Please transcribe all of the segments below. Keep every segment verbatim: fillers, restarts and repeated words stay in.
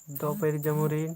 दौ पैरी जमुरीन।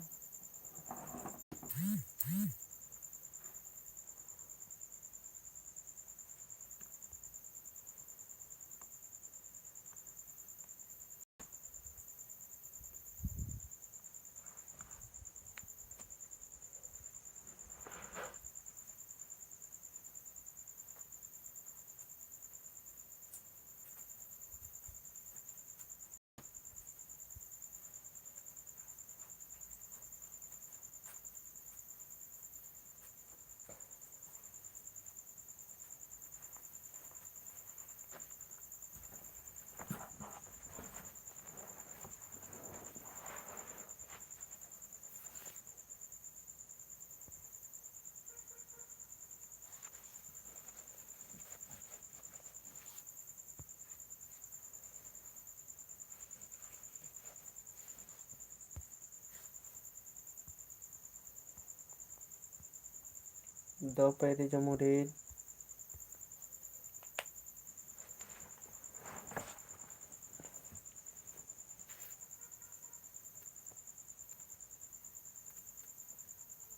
दौ पैरी जमुरीन।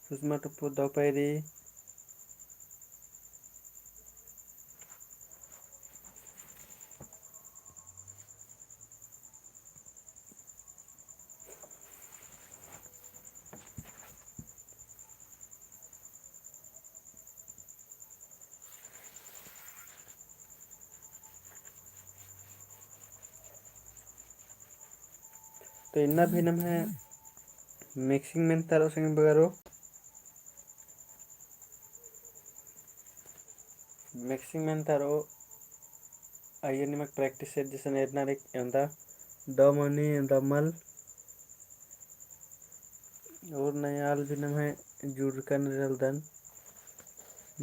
सुषमा टुप्पु दौ पैरी। तो इन्ना भी नम्है mixing मेंतारो संगी बगरो। Mixing मेंतारो, अइय्या निमक practice से जैसे एरना रे एवंदा दौ मनी एवंदा मल। और नया आल भी नम्है जुड़रकन रअदन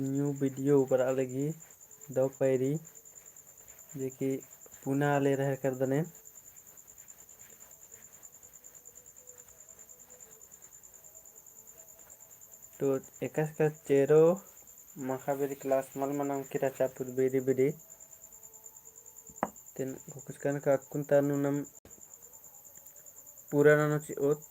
new video बरआ लगी दौ पैरी, जे कि पुना आले रहर करदन एन। तो एकासे का चेरो माख़ा बेरी class मल मना की रहचा पुर बेरी बेरी। तेन कुछ कन का अक्कुन तानु नम पूरा ननो चिओत।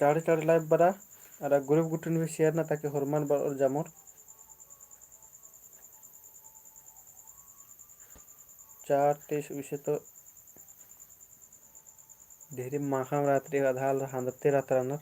चाड़े चाड़े live बरआ, अरा group गुट्ठिन भी share नना ताकि होरमर बरओर जमओर। चार तीस उइसे तो ढेरी माख़ा रअदर, आधा आलर ख़ंदते रअदर रअनर।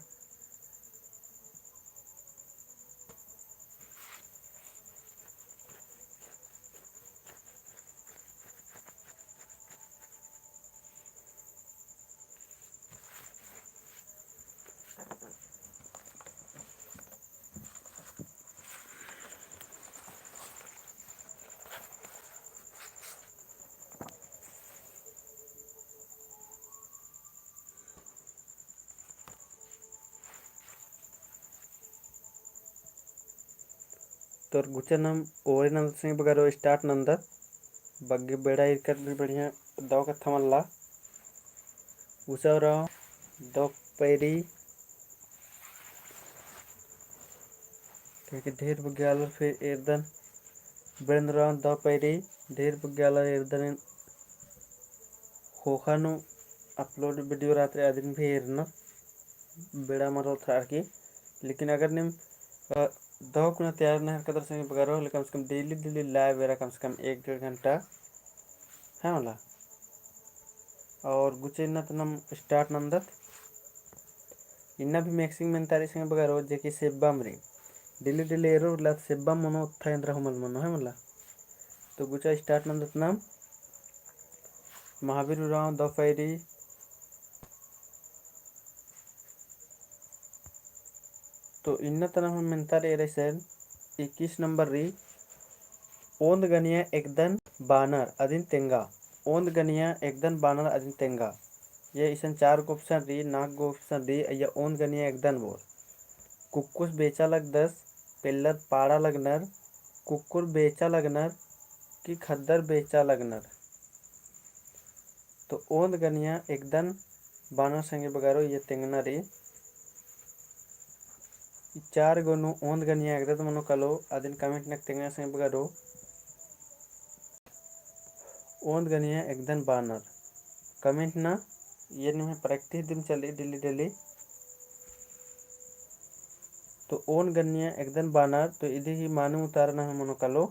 तोर गुचा नम ओरे नन्दत संगी बगरो start नन्दत। बग्गे बेड़ा ईरकर भी बढ़िया दौ कत्था मल्ला। गुचा ओराव दौ पैरी। क्योंकि ढेर बग्गे आलर फिर एरदन। बेंद्रा दौ पैरी ढेर बग्गे आलर एरदन। ख़ोख़ा नू upload video रअदर अदिन भी एरना। बेड़ा मरो थोड़ा की। लेकिन अगर नीम, अ, दौ कुना तैयार नहर कदर संगी बगरो, ले कम से कम daily, daily live एरा कम से कम एक डेढ़ घंटा, है मला। और गुचा इन्ना ता नम start नन्दत। इन्ना भी mixing मेंतारी संगी बगरो, जे कि सेब्बम री। Daily, daily एरो ला सेब्बम मनो, उत्था एन्द्रा हूँ मल मनो, है मला। तो गुचा start नन्दत नम। महावीर उराँव दौ पैरी। तो इन्ना ता नम मेंतार एरा इसन इक्कीस नंबर री, ओन्द गनिया एकदन बानर अदिन तेंगा। ओन्द गनिया एकदन बानर अदिन तेंगा। ये इसन चार गो option री, नाक गो option री, अइय्या ओन्द गनिया एकदन बोर। कुक्कोस बेचा लगदस, पेल्लर पाड़ा लगनर, कुक्कोर बेचा लगनर कि ख़द्दर बेचा लगनर। तो ओन्द गनिया एकदन बानर संगी बगरो, ये तेंगना रई। ई चार गो नू ओन्द गनिया एकदन मनो कालो, अदिन comment नक तेंगना संगी बगरो। ओन्द गनिया एकदन बानर। Comment ना, ये निम्है practice दिम चली daily daily। तो ओन्द गनिया एकदन बानर, तो इदी ही मानिम उतारा नम्है मनो कालो।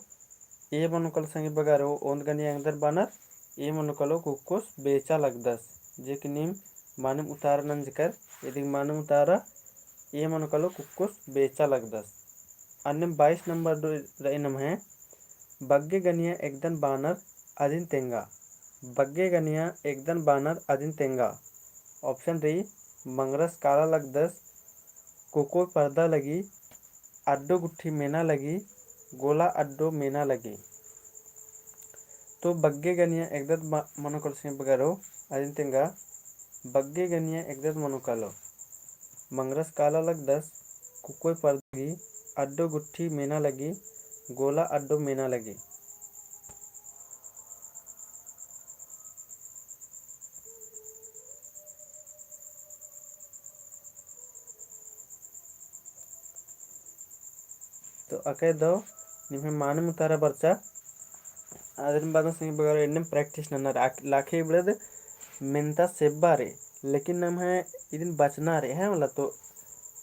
A मनो कालो संगी बगरो, ओन्द गनिया एकदन बानर, A मनो कालो कुक्कोस बेचा लगदस। जे कि नीम मानिम उतारा नंजकर, इदी मानिम उतारा, A मनो कालो कुक्कोस बेचा लगदस। अन्नेम बाईस नंबर रई नम्है, बग्गे गनिया एकदन बानर अदिन तेंगा। बग्गे गनिया एकदन बानर अदिन तेंगा। Option रई, मंगरस काला लगदस, कुक्कोय परदा लगी, अड्डो गुट्ठी मेना लगी, गोला अड्डो मेना लगी। तो बग्गे गनिया एकदन मनो कालो संगी बगरो, अदिन तेंगा। बग्गे गनिया एकदन मनो कालो, मंगरस काला लगदस, कुक्कोय परदा लगी, अड्डो गुट्ठी मेना लगी, गोला अड्डो मेना लगी। तो अकय दव निम्है मानिम उतारा बरचा। अदिन बादन संगी बगरो एन्नेम practice नन्ना रई, लाखे इबड़द मेन्ता सेब्बा रई, लेकिन नम्है इदिन बचना रई, है मला। तो,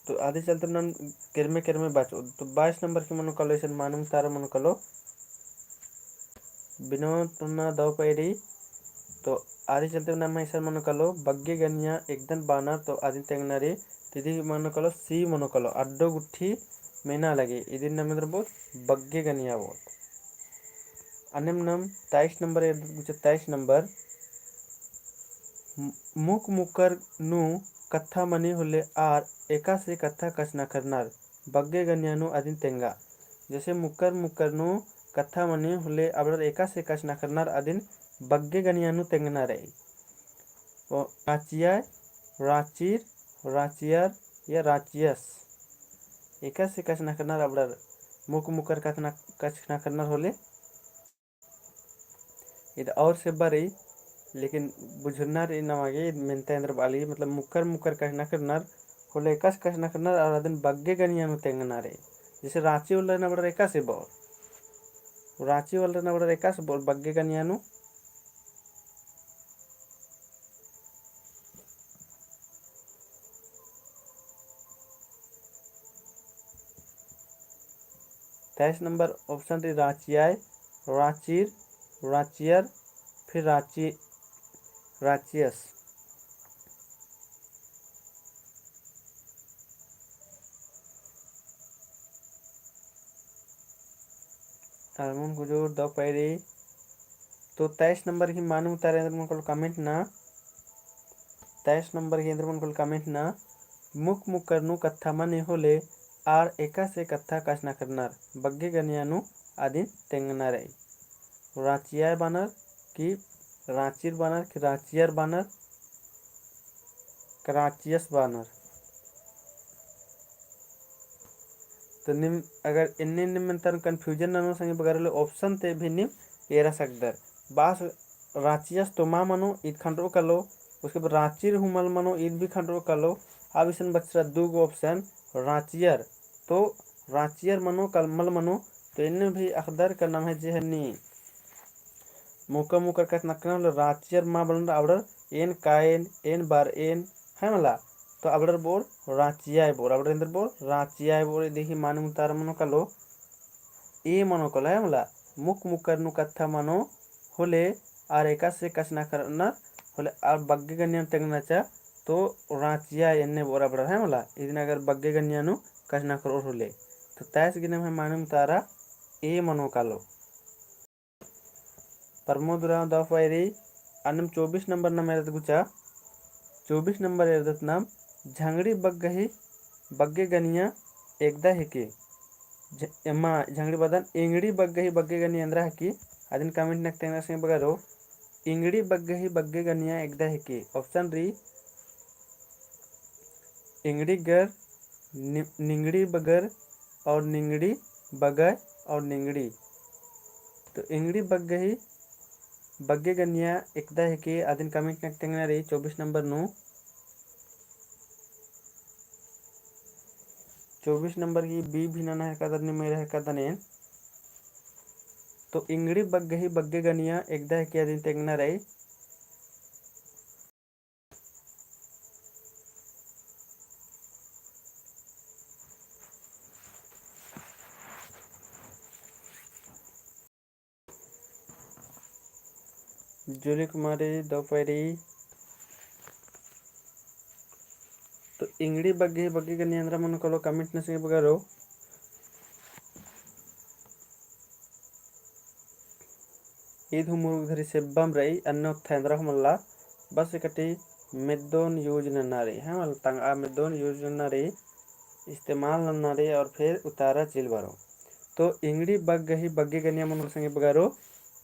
तो अदी चलते नम केरमे केरमे बचओ। तो बाईस नंबर की मनो कालो, इसन मानिम उतारा मनो कालो। बिनोद पुन्ना दव पैरी। तो आदी चलते नम्है इसन मनो कालो, बग्गे गनिया एकदन बानर, तो अदिन तेंगना रई। तो इदी मनो कालो, C मनो कालो, अड्डो गुट्ठी मेना लगी। इदिन नम एन्देर बओत, बग्गे गनिया बओत। अन्नेम नम तेईस नंबर एरदत गुचा, तेईस नंबर। मु-, मुक मुकर नू कत्था मनी होले आर एकासे कत्था कछनखरनर, बग्गे गनिया नू अदिन तेंगा। जैसे मुकर मुकर नू कत्था मनी होले अबड़र एकासे कछनखरनर अदिन बग्गे गनिया नू तेंगना रई। ओ राचिया, राचिर, राचियर या राचियस। एकासे कछनखरनर अबड़र मुक मुकर कछनखरनर होले। इद और सेब्बा रई, लेकिन बुझुरना रई नमा गे, इद मेन्ता एन्देर बआ लगी, मतलब मुकर मुकर कछनखरनर होले एकासे कछनखरनर और अदिन बग्गे गनिया नू तेंगना रई। जैसे राँची उल्ला नू अबड़र एकासे बओर, राँची उल्ला नू अबड़र एकासे बओर बग्गे गनिया नू। तेईस नंबर option रई राँचियाय, राँचिर, राँचियर, फिर राँची, राँचियस। तालमुन कुजूर दव पैरी। तो तेईस नंबर ही मानिम उतारा एन्देर मनो कालो comment ना। तेईस नंबर ही एन्देर मनो कालो comment ना। मुक मुकर नू कत्था मनी होले आर एकासे कत्था कछनखरनर, बग्गे गनिया नू अदिन तेंगना रई। राँचियाय बानर कि राँचिर बानर कि राँचियर बानर, राँचियस बानर। तो नीम अगर एन्ने एन्ने मेन्ता confusion ननो संगी बगर होले option ती भी नीम एरा सकदर। बास राँचियस तो मा मनो, ईद खंडरो कालो, उसके बाद राँचिर हूँ मल मनो, ईद भी खंडरो कालो। अब इसन बछरा दू गो option, राँचियर, तो राँचियर मनो का मल मनो, तो एन्ने भी अख़दर का नम्है जे हन्नी मुकर मुकर कछनखरनर होले राँचियर मा बलनर, अबड़र एन काएन, एन बारएन, है मला। तो अबड़र बओर राँचियाय बओर, अबड़र एन्देर बओर राँचियाय बओर। इदी ही मानिम उतारा मनो कालो, A मनो कालो, है मला। मुक मुकर नू कत्था मनो होले आर एकासे कछनखरनर होले आर बग्गे गनिया नू तेंगना चा, तो राँचियाय एन्ने बओर अबड़र, है मला। इदिन अगर बग्गे गनिया नू कछनखरओर होले, तो तेईस गे नम्है मानिम उतारा A मनो कालो। प्रमोद उराँव दव पैरी। अन्नेम चौबीस नंबर नम एरदत गुचा। चौबीस नंबर एरदत नम, झंगड़ी बग्गे ही बग्गे गनिया एकदा हिकी। झ-, एमा झंगड़ी बअदन, इंगड़ी बग्गे ही बग्गे गनिया एन्दरा हिकी। अदिन comment नक तेंगना संगी बगरो। इंगड़ी बग्गे ही बग्गे गनिया एकदा हिकी। Option रई, इंगड़ी गर, नि-, निंगड़ी बगर और निंगड़ी बगय और निंगड़ी। तो इंगड़ी बग्गे ही, बग्गे गनिया एकदा हेके अदिन comment नक तेंगना रई चौबीस नंबर नू। चौबीस नंबर की B भी नना हेकदर नीम एरा हेकदन एन। तो इंगड़ी बग्गे ही बग्गे गनिया एकदा हेके अदिन तेंगना रई। जूली कुमारी दौपैरी। तो इंगड़ी बग्गे ही बग्गे गनिया एन्दरा मनो कालो comment नू संगी बगरो। ईद हूँ मुरुख धरी सेब्बम रई, अन्ने ओत्था एन्दरा हूँ मल्ला, बस एकटी मेद्दोन use नन्ना रई, है मल्ला, तंगआ मेद्दोन use नन्ना रई, इस्तेमाल नन्ना रई और फिर उतारा चिल बरो। तो इंगड़ी बग्गे ही बग्गे गनिया मनो संगी बगरो,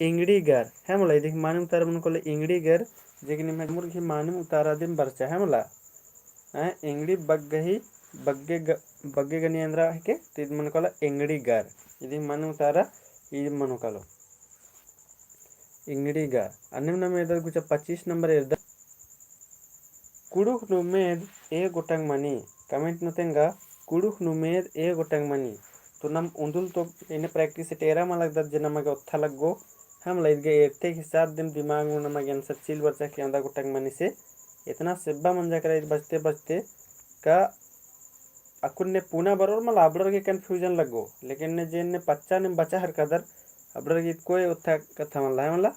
इंगड़ी गर, है मल्ला, इदिक मानिम उतारा मनो कालो इंगड़ी गर, जे कि निम्है जम्मुर गही मानिम उतारा दिम बरचा, है मल्ला। हैं, इंगड़ी बग्गे ही, बग्गे ग-, बग्गे गनिया एन्दरा हेके, तो ईद मनो कालो इंगड़ी गर। इदिक मानिम उतारा, ईद मनो कालो। इंगड़ी गर। अन्नेम नाम एरदत गुचा पच्चीस नंबर एरदत। कुँड़ुख़ नू मेद ए गोटंग मनी। Comment नू तेंगा, कुँड़ुख़ नू मेद ए गोटंग मनी। तो नाम उन्दुल तो एन्ने practice से टेरा मा लगदत जे नमा गे ओत्था लग्गो। हम ला ईद गे एरते हिसाब दिम दिमाग नू नमा गे answer चिल बरचा कि एवंदा गोटंग मनी से एतना सेब्बा मंजा केरा ईद बचते बचते का अक्कुन ने पुना बरओर मला अबड़र गे confusion लग्गो, लेकिन ने जे ने पच्चा ने बचा हरकदर अबड़र गे ईद कोई ओत्था कत्था मल्ला है मला।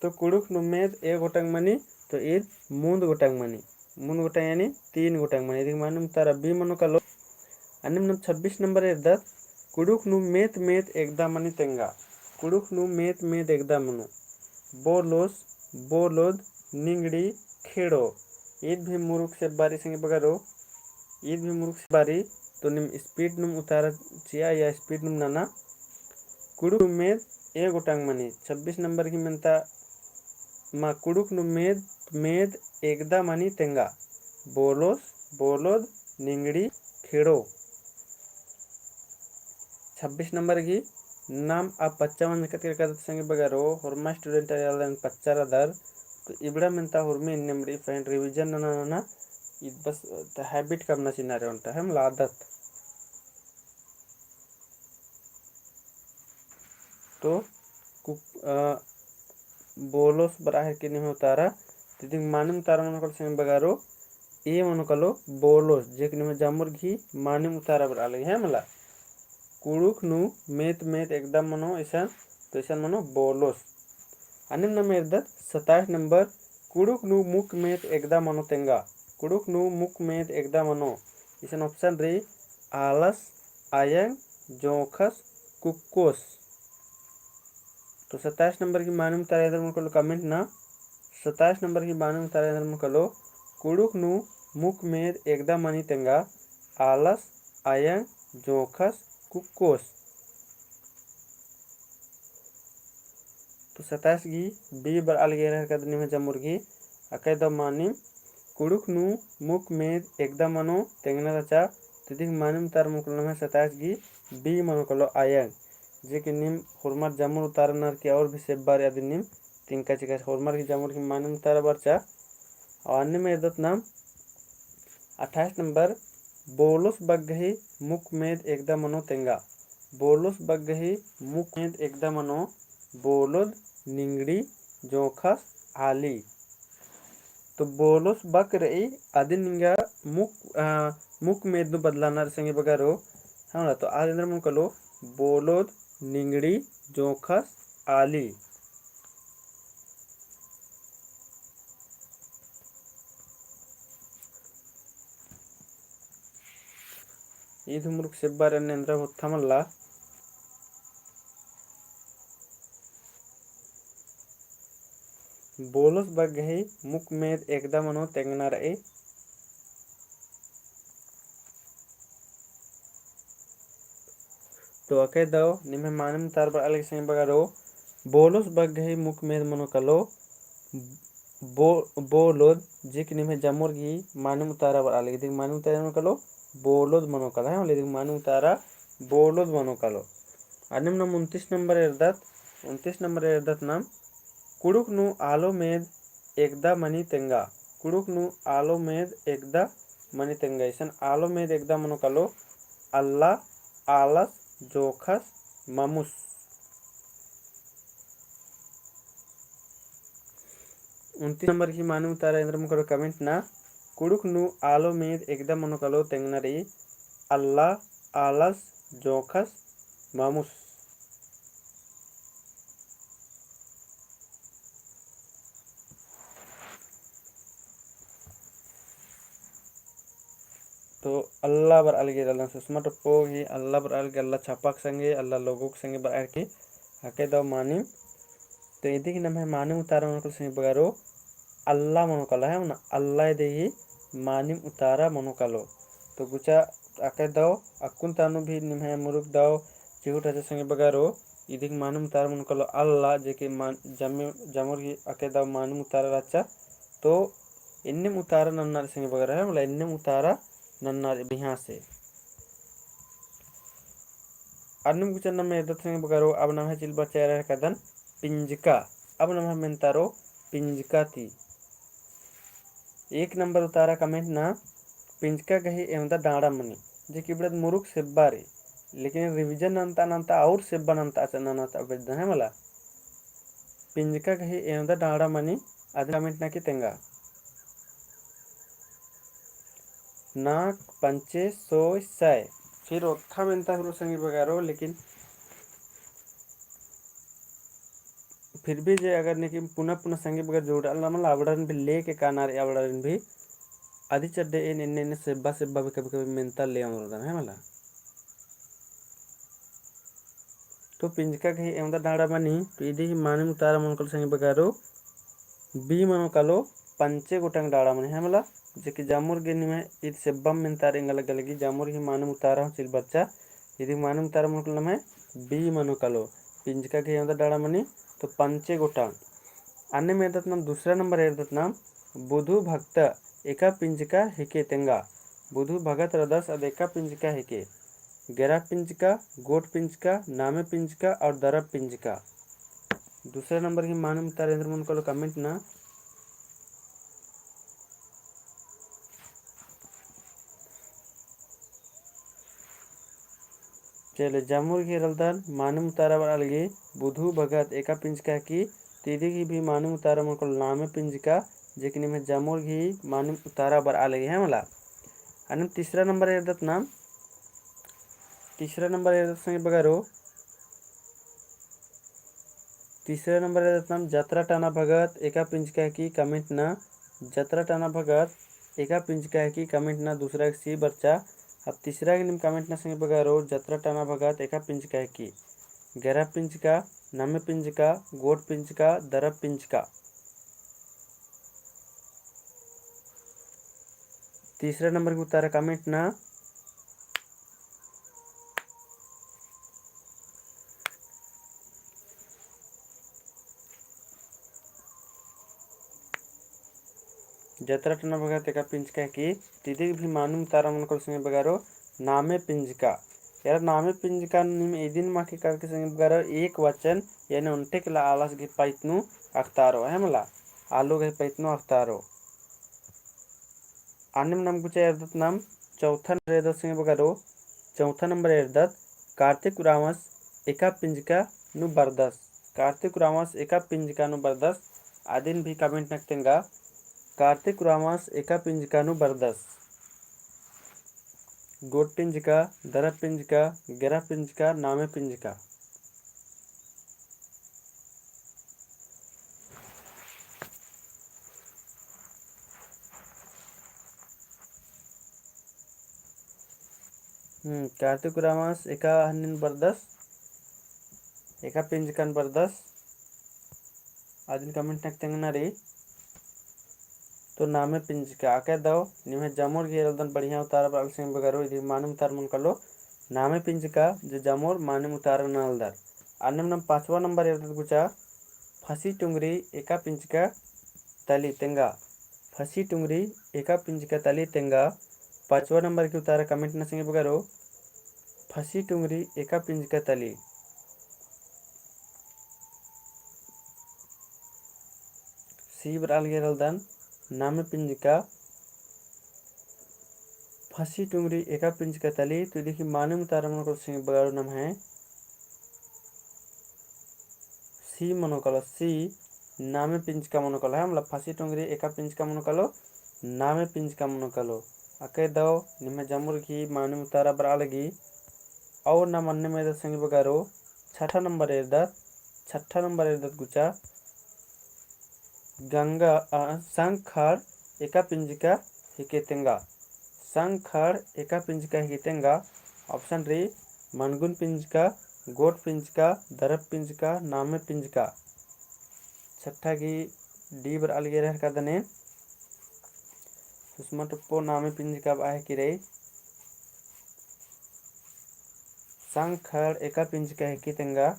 तो कुँड़ुख़ नू मेद ए गोटंग मनी, तो ईद मुन्द गोटंग मनी। मुन्द गोटंग यानी तीन गोटंग मनी। इदिक मानिम उतारा B मनो कालो। अन्नेम नाम छब्बीस नंबर एरदत, कुँड़ुख़ नू मेत मेत एकदा मनी तेंगा। कुँड़ुख़ नू मेत मेत एकदा मनो। बोलोस, बोलोद, निंगड़ी, खेड़ो। ईद भी मुरुख सेब्बा रई संगी बगरो। ईद भी मुरुख सेब्बा रई, तो नीम speed नुम उतारा चिआ या speed नुम नना। कुँड़ुख़ नू मेद ए गोटंग मनी, छब्बीस नंबर की मेन्ता मा कुँड़ुख़ नू मेद, मेद एकदा मनी तेंगा। बोलोस, बोलोद, निंगड़ी, खेड़ो। छब्बीस नंबर की नाम आ पच्चा मंजकत के कदत संगी बगरो, होरमा student आलदन पच्चा रअदर, तो इबड़ा मेन्ता होरमी एन्नेम रई, friend revision नना नना, ईद बस त habit कमना चिअना रई ओन्टा, है मला आदत। तो कुक-, अ, बोलोस बरआ हेके निम्है उतारा, तो इदिक मानिम उतारा मनो कालो संगी बगरो, A मनो कालो बोलोस, जे कि निम्है जम्मुर गही मानिम उतारा बरआ लगी है मला। कुँड़ुख़ नू मेत मेत एकदा मनो इसन, तो इसन मनो बोलोस। अन्नेम नाम एरदत सताइस नंबर, कुँड़ुख़ नू मुक मेत एकदा मनो तेंगा। कुँड़ुख़ नू मुक मेत एकदा मनो। इसन option रई आलस, अयंग, जोंख़स, कुक्कोस। तो सताइस नंबर की मानिम उतारा एन्दर मनो कालो comment ना। सताइस नंबर की मानिम उतारा एन्दर मनो कालो, कुँड़ुख़ नू मुक मेद एकदा मनी तेंगा, आलस, अयंग, जोंख़स, कुक्कोस। तो सताइस गही B बरआ लगी एरा हेके निम्है जम्मुर गही। अकय दव मानिम, कुँड़ुख़ नू मुक मेद एकदा मनो तेंगना रहचा, तो इदिक मानिम उतारा मनो कालो नम्है सताइस गही B मनो कालो अयंग। जे कि नीम होरमर जम्मुर उतारा नर की और भी सेब्बा रई अदिन नीम तिंका चिका होरमर गही जम्मुर गही मानिम उतारा बरचा। और अन्नेम एरदत नाम अट्ठाईस नंबर, बोलोस बग्गे ही मुक मेद एकदा मनो तेंगा। बोलोस बग्गे ही मुक मेद एकदा मनो, बोलोद, निंगड़ी, जोंख़स, आली। तो बोलोस बक रई, अदिन निंगा मुक, अ, मुक मेद नू बदलाना रई संगी बगरो। हाँ, तो आद एन्दर मनो कालो, बोलोद, निंगड़ी, जोंख़स, आली। ईद हूँ मुरुख सेब्बा रअन एन्दरा होत्था मल्ला। बोलोस बग्गे ही मुक मेद एकदा मनो तेंगना रई। तो अकय दव निम्है मानिम उतारा बरआ लगी संगी बगरो, बोलोस बग्गे ही मुक मेद मनो कालो, बो-, बोलोद, जे कि निम्है जम्मुर गही मानिम उतारा बरआ लगी, इदिक मानिम उतारा मनो कालो, बोलोद मनो कालो, है, इदिक मानिम उतारा बोलोद मनो कालो। अन्नेम नाम उनतीस नंबर एरदत, उनतीस नंबर एरदत नाम, कुँड़ुख़ नू आलो मेद एकदा मनी तेंगा। कुँड़ुख़ नू आलो मेद एकदा मनी तेंगा। इसन आलो मेद एकदा मनो कालो, अल्ला, आलस, जोंख़स, ममुस। उनतीस नंबर की मानिम उतारा एन्देर मनो कालो comment ना, कुँड़ुख़ नू आलो मेद एकदा मनो कालो तेंगना रई, अल्ला, आलस, जोंख़स, ममुस। तो अल्ला बरआ लगी रअदन सुषमा टोप्पो ही, अल्ला बरआ लगी, अल्ला छापा के संगे, अल्ला logo के संगे बरआ की अकय दव मानिम। तो इदी की नम्है मानिम उतारा मनो कालो संगी बगरो, अल्ला मनो कालो है ना, अल्ला इदी ही मानिम उतारा मनो कालो। तो गुचा अकय दव अक्कुन तानु भी निम्है मुरुख दव चिहुट रहचा संगी बगरो, इदी की मानिम उतारा मनो कालो अल्ला, जे कि मान-, जमे-, जामोर ही अकय दव मानिम उतारा रहचा। तो एन्नेम उतारा नन्ना रई संगी बगरो है, मतलब एन्नेम उतारा नन्ना रई बिहां से। अन्नेम गुचा नम्है एरदत संगी बगरो, अब नम्है चिल बरचा एरा कादन पिंजका। अब नम्है मेन्तारो पिंजका ती। एक नंबर उतारा comment ना, पिंजका गही एवंदा डाँड़ा मनी, जे कि इबड़द मुरुख सेब्बा रई, लेकिन revision नन्ता नन्ता और सेब्बा नन्ता अचना नन्ता अबेदन है मला। पिंजका गही एवंदा डाँड़ा मनी, अदिन comment ना की तेंगा। नाक, पंचे, सोय, सय। फिर ओत्था मेन्ता हुरो संगी बगरो, लेकिन फिर भी जे अगर नेकिम पुना पुना संगी बगर जोड़ालना मला, अबड़ारिन भी लेके काना रई, अबड़ारिन भी अदी चड्डे एन एन्ने एन्ने सेब्बा सेब्बा भी कभी कभी मेन्ता ले अमरदन है मला। तो पिंजका गही एवंदा डाँड़ा मनी, तो इदी ही मानिम उतारा मनो कालो संगी बगरो, B मनो कालो, पंचे गोटंग डाँड़ा मनी है मला, जे कि जामोर गही निम्है ईद सेब्बम मेन्तार एंगा लग्गा लगी, जामोर गही मानिम उतारा हूँ चिल बरचा, इदी मानिम उतारा मनो कालो नम्है B मनो कालो, पिंजका गही एवंदा डाँड़ा मनी, तो पंचे गोटंग। अन्नेम एरदत नाम, दूसरा नंबर एरदत नाम, बुधु भगत एका पिंजका हेके तेंगा। बुधु भगत रअदस अद एका पिंजका हेके। गेरा पिंजका, गोट पिंजका, नामे पिंजका और दरब पिंजका। दूसरा नंबर की मानिम उतारा एन्देर मनो कालो comment ना। चले, जामोर गही रअदन मानिम उतारा बरआ लगी, बुधु भगत एका पिंजका हेकी, तो इदी गही भी मानिम उतारा मनो कालो नामे पिंजका, जे कि निम्है जामोर गही मानिम उतारा बरआ लगी है मला। अन्नेम तीसरा नंबर एरदत नाम, तीसरा नंबर एरदत संगी बगरो, तीसरा नंबर एरदत नाम जतरा टाना भगत एका पिंजका हेकी comment ना, जतरा टाना भगत एका पिंजका हेकी comment ना दूसरा गही सी बरचा। अब तीसरा गही नीम comment ना संगी बगरो जतरा टाना भगत एका पिंजका हेकी। गेरा पिंजका, नामे पिंजका, गोट पिंजका, दरब पिंजका। तीसरा नंबर गही उतारा comment ना। जतरा टाना भगत एका पिंजका हेकी, तो इदी गही भी मानिम उतारा मनो कालो संगी बगरो नामे पिंजका। एरा नामे पिंजका नीम इदिन माख़ी कालकी संगी बगरो एक वचन यानी ओन्टे केला आलस गही पैत नू अख़तारो है मला, आलो गही पैत नू अख़तारो। अन्नेम नाम गुचा एरदत नाम चौथा नंबर एरदत संगी बगरो, चौथा नंबर एरदत कार्तिक उराँवस एका पिंजका नू बरदस। कार्तिक उराँवस एका पिंजका नू बरदस, अदिन भी comment नक तेंगा। कार्तिक उराँवस एका पिंजका नू बरदस। गोट पिंजका, दरब पिंजका, गेरा पिंजका, नामे पिंजका। हम्म, कार्तिक उराँवस एका हन्निन बरदस, एका पिंजकन बरदस, अदिन comment नक तेंगना रई। तो नामे पिंजका, अकय दव, निम्है जमोर गही रअदन बढ़िया उतारा बरआ लगी बगरो, इदी मानिम उतारा मनो कालो, नामे पिंजका, जे जमोर मानिम उतारा ननालदर। अन्नेम नाम पाँचवा नंबर एरदत गुचा, फसी टुंगरी एका पिंजका तली तेंगा। फसी टुंगरी एका पिंजका तली तेंगा। पाँचवा नंबर गही उतारा comment नना संगी बगरो, फसी टुंगरी एका पिंजका तली। सी बरआ लगी रअदन नामे पिंजका फसी टुंगरी एका पिंजका तली। तो इदी गही मानिम उतारा मनो कालो संगी बगरो नम्है सी मनो कालो, सी नामे पिंजका मनो कालो, है मला फसी टुंगरी एका पिंजका मनो कालो, नामे पिंजका मनो कालो। अकय दव निम्है जमुर गही मानिम उतारा बरआ लगी। और नाम अन्नेम एरदत संगी बगरो, छठा नंबर एरदत, छठा नंबर एरदत गुचा, गंगा, अ, संग खड़ एका पिंजका हिके तेंगा। संग खड़ एका पिंजका हिके तेंगा। Option रई, मनगुन पिंजका, गोट पिंजका, दरब पिंजका, नामे पिंजका। छठा गही D बरआ लगी रहर का दने। सुषमा टोप्पो नामे पिंजका बआ हिकी रई। संग खड़ एका पिंजका हिकी तेंगा।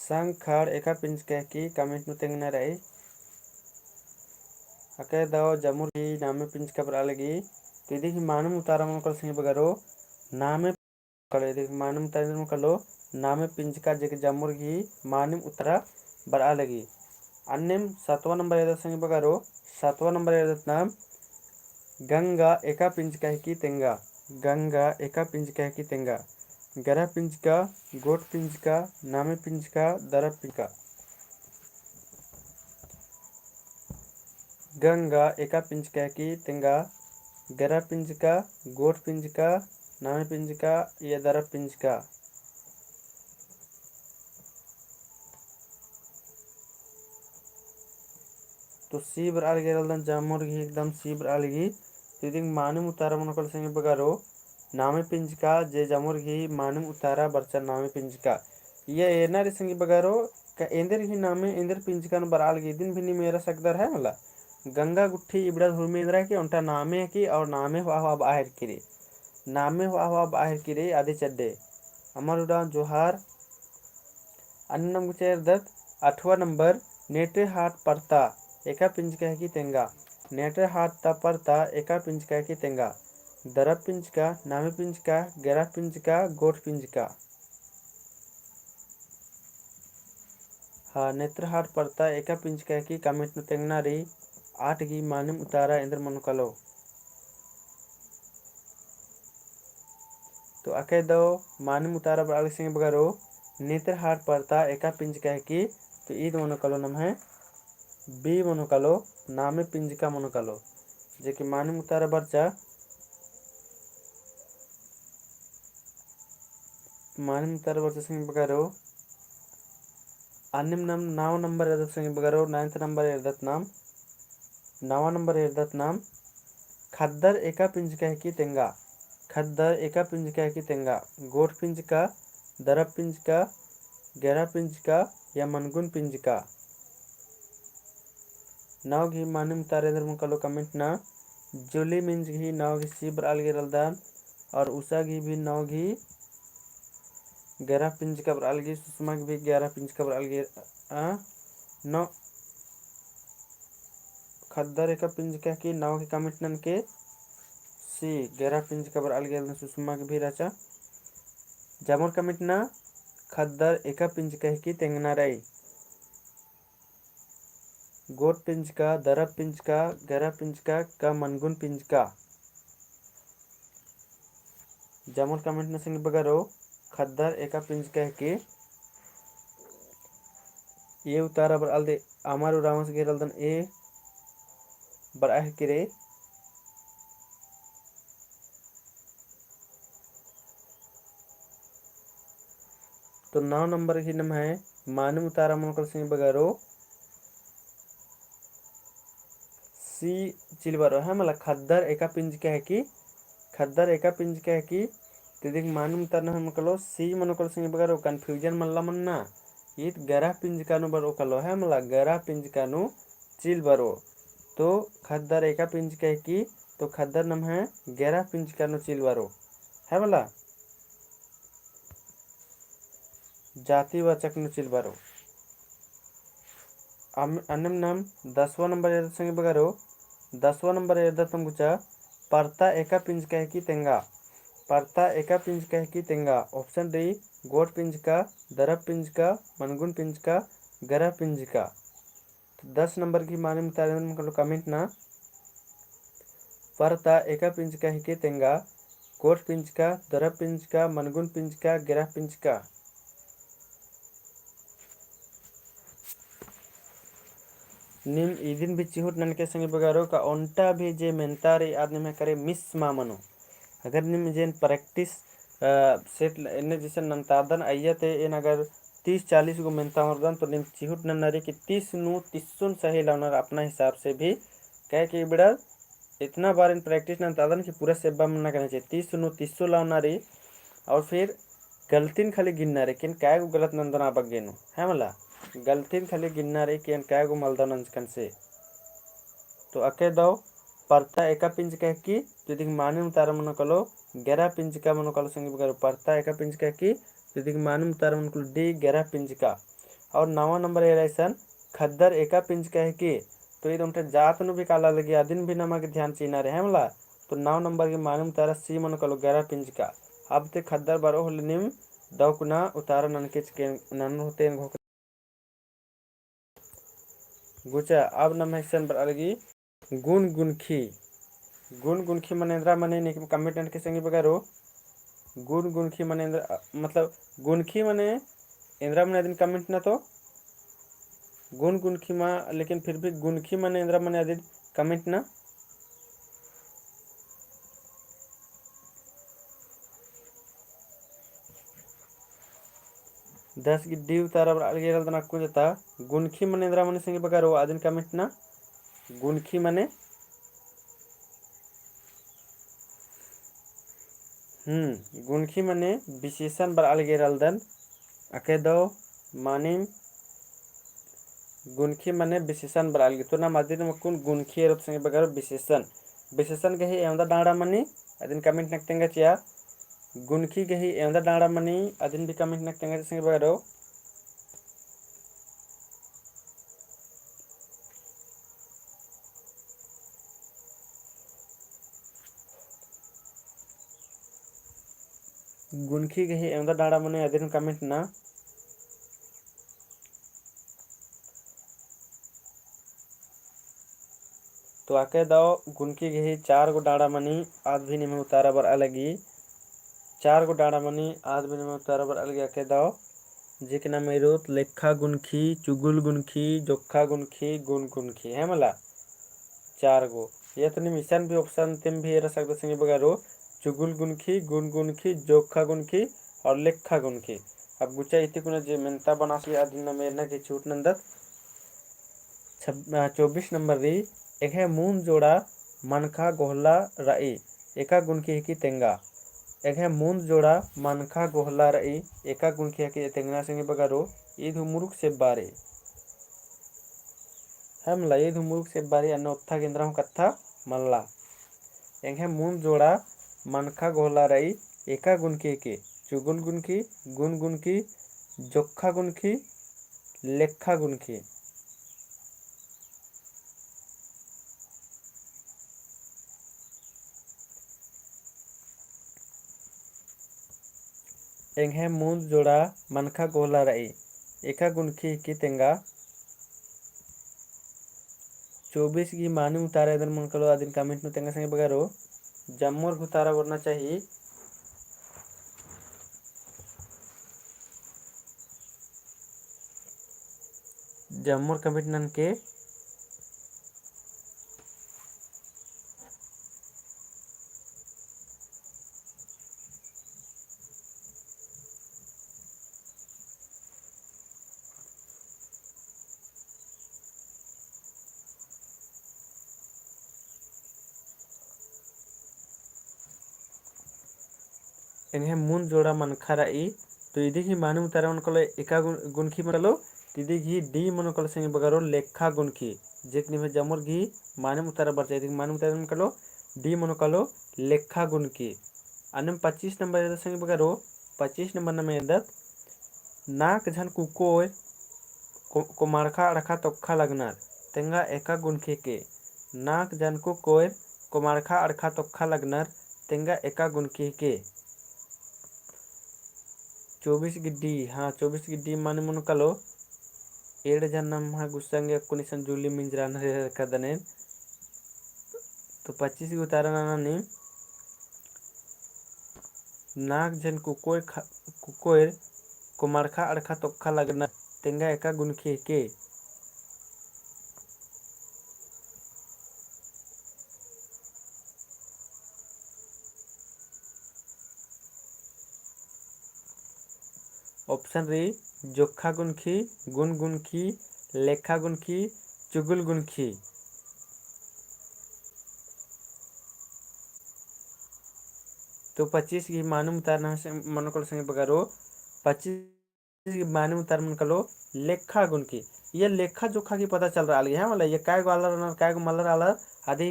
संग खड़ एका पिंजका हिकी comment नू तेंगना रई। अकय दव जमुर गही नामे पिंजका बरआ लगी। तो इदी गही मानिम उतारा मनो कालो संगी बगरो नामे कालो, इदी गही मानिम उतारा मनो कालो नामे पिंजका, जे कि जमुर गही मानिम उतारा बरआ लगी। अन्नेम सातवाँ नंबर एरदत संगी बगरो, सातवाँ नंबर एरदत नाम गंगा एका पिंजका हिकी तेंगा। गंगा एका पिंजका हिकी तेंगा। गरा पिंजका, गोट पिंजका, नामे पिंजका, दरब पिंजका। गंगा एका पिंजका हिकी तेंगा। गरा पिंजका, गोट पिंजका, नामे पिंजका या दरब पिंजका। तो C बरआ लगी रअदन जमुर गही एकदम C बरआ लगी। तो इदी गही मानिम उतारा मनो कालो संगी बगरो नामे पिंजका, जे जमुर गही मानिम उतारा बरचा नामे पिंजका। इया एरना रई संगी बगरो, का एन्देर गही नामे एन्देर पिंजका नू बरआ लगी, इदिन भी नीम एरा सकदर है मला। गंगा गुट्ठी इबड़ा धुर्मी एन्दरा हिकी, ओन्टा नामे हिकी और नामे होआ होआ बआ हिकी रई। नामे होआ होआ बआ हिकी रई अदी चड्डे। अमर उराँव जोहार। अन्नेम गुचा एरदत आठवाँ नंबर, नेटरहाट परता एका पिंजका हिकी तेंगा। नेटरहाट ता परता एका पिंजका हिकी तेंगा। दरब पिंजका, नामे पिंजका, गरा पिंजका, गोट पिंजका। हाँ, नेतरहाट परता एका पिंजका हिकी comment नू तेंगना रई, आठ गही मानिम उतारा एन्देर मनो कालो। तो अकय दव मानिम उतारा बरआ लगी संगी बगरो, नेतरहाट परता एका पिंजका हिकी, तो ईद मनो कालो नम्है B मनो कालो, नामे पिंजका मनो कालो। जे कि मानिम उतारा बरचा, मानिम उतारा बरचा संगी बगरो, अन्नेम नाम नौ नंबर एरदत संगी बगरो, ninth नंबर एरदत नाम, नवा नंबर एरदत नाम, खद्दर एका पिंजका हिकी तेंगा, खद्दर एका पिंजका हिकी तेंगा, गोट पिंजका, दरब पिंजका, गरा पिंजका या मनगुन पिंजका। नौ गही मानिम उतारा एन्देर मनो कालो comment ना, जुली मिंज गही नौ गही C बरआ लगी रअदन, और उषा गही भी नौ गही गरा पिंजका बरआ लगी, सुषमा गही भी गरा पिंजका बरआ लगी, आ, नौ खद्दर एका पिंजका हिकी नौ गही comment ननके C गरा पिंजका बरआ लगी रअदन, सुषमा गही भी रहचा। जमुर comment ना खद्दर एका पिंजका हिकी तेंगना रई। गोट पिंजका, दरब पिंजका, गरा पिंजका का मनगुन पिंजका। जमुर comment ना संगी बगरो, खद्दर एका पिंजका हिकी। A उतारा बरआ लगी, अमर उराँवस गही रअदन A बरआ हिकी रई। तो नौ नंबर गही नम्है मानिम उतारा मनो कालो संगी बगरो, C चिल बरओ है मला, खद्दर एका पिंजका हिकी, खद्दर एका पिंजका हिकी। तो इदी गही मानिम उतारा नम्है मनो कालो C मनो कालो संगी बगरो, confusion मल्ला मन्ना। ईद गरा पिंजका नू बरओ कालो है मला, गरा पिंजका नू चिल बरओ। तो खद्दर एका पिंजका हिकी, तो खद्दर नम्है गरा पिंजका नू चिल बरओ है मला। जातिवाचक नू चिल बरओ। अम-, अन्नेम नाम दसवाँ नंबर एरदत संगी बगरो, दसवाँ नंबर एरदत नाम गुचा, परता एका पिंजका हिकी तेंगा। परता एका पिंजका हिकी तेंगा। Option D, गोट पिंजका, दरब पिंजका, मनगुन पिंजका, गरह पिंजका। तो दस नंबर गही मानिम उतारा एन्देर मनो कालो comment ना। परता एका पिंजका हिकी तेंगा, गोट पिंजका, दरब पिंजका, मनगुन पिंजका, गरह पिंजका। नीम इदिन भी चिहुट ननके संगी बगरो का ओन्टा भी जे मेन्ता रई आद निम्है करे miss मा मनो। अगर नीम जेन practice, अ, set एन्ने जैसे नन्तादन अइय्या ते एन अगर तीस चालीस गो मेन्ता मरदन तो नीम चिहुट नन्ना रई कि तीस नू तिस्सुन सही लौनर अपना हिसाब से भी। काहे कि इबड़ा इतना बार एन practice नन्तादन कि पूरा सेब्बा मन्ना करना चाहिए। तीस नू तिस्सु लौना रई और फिर गलतिन खाली गिन्ना रई कि एन कायगो गलत नन्दन आ बग्गे नू, है मला? गलतिन खाली गिन्ना रई कि एन कायगो मलदन नंजकन से। तो अके दव परता एका पिंजका हिकी, तो इदिक मानिम उतारा मनो कालो, गरह पिंजका मनो कालो संगी बगरो। परता एका पिंजका हिकी, तो इदिक मानिम उतारा मनो कालो D, गरह पिंजका। और नवा नंबर एरा इसन, खद्दर एका पिंजका हिकी, तो ईद ओन्टे जात नू भी काला लगी, अदिन भी नमा गे ध्यान चिअना रई, है मला? तो नौ नंबर गही मानिम उतारा C मनो कालो, गरह पिंजका। अब ते खद्दर बरओ होले नीम दव कुना उतारा ननके चिके ननर होते एन घोख गुचा। अब नम्है इसन बरआ लगी गुन गुनखी। गुन गुनखी मने एन्दरा मने नीम comment ननके संगी बगरो। गुन गुनखी मने एन्दरा, मतलब गुनखी मने एन्दरा मने अदिन comment ना तो। गुन गुनखी मा, लेकिन फिर भी गुनखी मने एन्दरा मने अदिन comment ना। दस गही D उतारा बरआ लगी एरा लगदन अक्कुन जता। गुनखी मने एन्दरा मने संगी बगरो अदिन comment ना। गुनखी मने हम्म, गुनखी मने विशेषण बरआ लगी एरा लगदन। अके दव मानिम गुनखी मने विशेषण बरआ लगी। तो नाम अदिन अक्कुन गुनखी एरोत संगी बगरो विशेषण। विशेषण गही एवंदा डाँड़ा मनी अदिन comment नक तेंगा चिआ। गुनखी गही एवंदा डाँड़ा मनी अदिन भी comment नक तेंगा चिआ संगी बगरो। गुनखी गही एवंदा डाँड़ा मनी अदिन comment ना। तो अके दव गुनखी गही चार गो डाँड़ा मनी आद भी निम्है उतारा बरआ लगी। चार गो डाँड़ा मनी आद भी निम्है उतारा बरआ लगी अके दव। जेकना मेरोत लेखा गुनखी, चुगुल गुनखी, जोखा गुनखी, गुन गुनखी, है मला? चार गो। या तो नीम इसन भी option तिम भी एरा सकदत संगी बगरो, चुगुल गुनखी, गुन गुनखी, जोखा गुनखी और लेखा गुनखी। अब गुचा इती कुना जे मेन्ता बनासी अदिन नाम एरना गे चिहुट नन्दत। छब-, अ, चौबीस नंबर रई, एंग्है मुन्द जोड़ा मनखा गोहला रई, एका गुनखी हिकी तेंगा। एंग्है मुन्द जोड़ा मनखा गोहला रई, एका गुनखी हिकी तेंगना संगी बगरो, ईद हूँ मुरुख सेब्बा रई। है मला, ईद हूँ मुरुख सेब्बा रई, अन्ने ओत्था गे एन्दरा हूँ कत्था मल्ला। एंग्है मुन्द जोड़ा मनखा गोहला रई, एका गुनखी हिकी, चुगुल गुनखी, गुन गुनखी, जोखा गुनखी, लेखा गुनखी। एंग्है मुन्द जोड़ा मनखा गोहला रई, एका गुनखी हिकी तेंगा। चौबीस गही मानिम उतारा एन्देर मनो कालो अदिन comment नू तेंगा संगी बगरो। जम्मोर उतारा बरना चाही। जम्मोर comment ननके। एंग्है मुन्द जोड़ा मनखा रई, तो इदी गही मानिम उतारा मनो कालो एका गुन-, गुनखी मनो कालो, तो इदी गही D मनो कालो संगी बगरो लेखा गुनखी। जेक निम्है जम्मोर गही मानिम उतारा बरचा, इदी गही मानिम उतारा मनो कालो D मनो कालो लेखा गुनखी। अन्नेम पच्चीस नंबर एरदत संगी बगरो, पच्चीस नंबर नाम एरदत, नाक झन कुकोय को-, कोमाड़खा अड़खा तोक्खा लगनर, तेंगा एका गुनखी हिके। नाक झन कुकोयर कोमाड़खा अड़खा तोक्खा लगनर, तेंगा एका गुनखी हिके। चौबीस गिड्डी, हाँ, चौबीस गिड्डी माने मनो कालो, एंड़ झन नम्है गुस्सा गे अक्कुन इसन जुली मिंजरानर एरा कदनेन। तो पच्चीस गी उतारा नना नीम, नाक झन कुकोयर ख-, कुकोयर कोमाड़खा अड़खा तोक्खा लगनर, तेंगा एका गुनखी हिके। Option रई, जोक्खा गुनखी, गुन गुनखी, लेखा गुनखी, चुगुल गुनखी। तो पच्चीस गी मानिम उतारा नम्है से-, मनो कालो संगी बगरो, पच्चीस गी मानिम उतारा मनो कालो लेखा गुनखी। ये लेखा जोखा गी पता चलरआ लगी, हाँ, मतलब ये काय गो आलर रअनर, काय गो मलर आलर, अदी,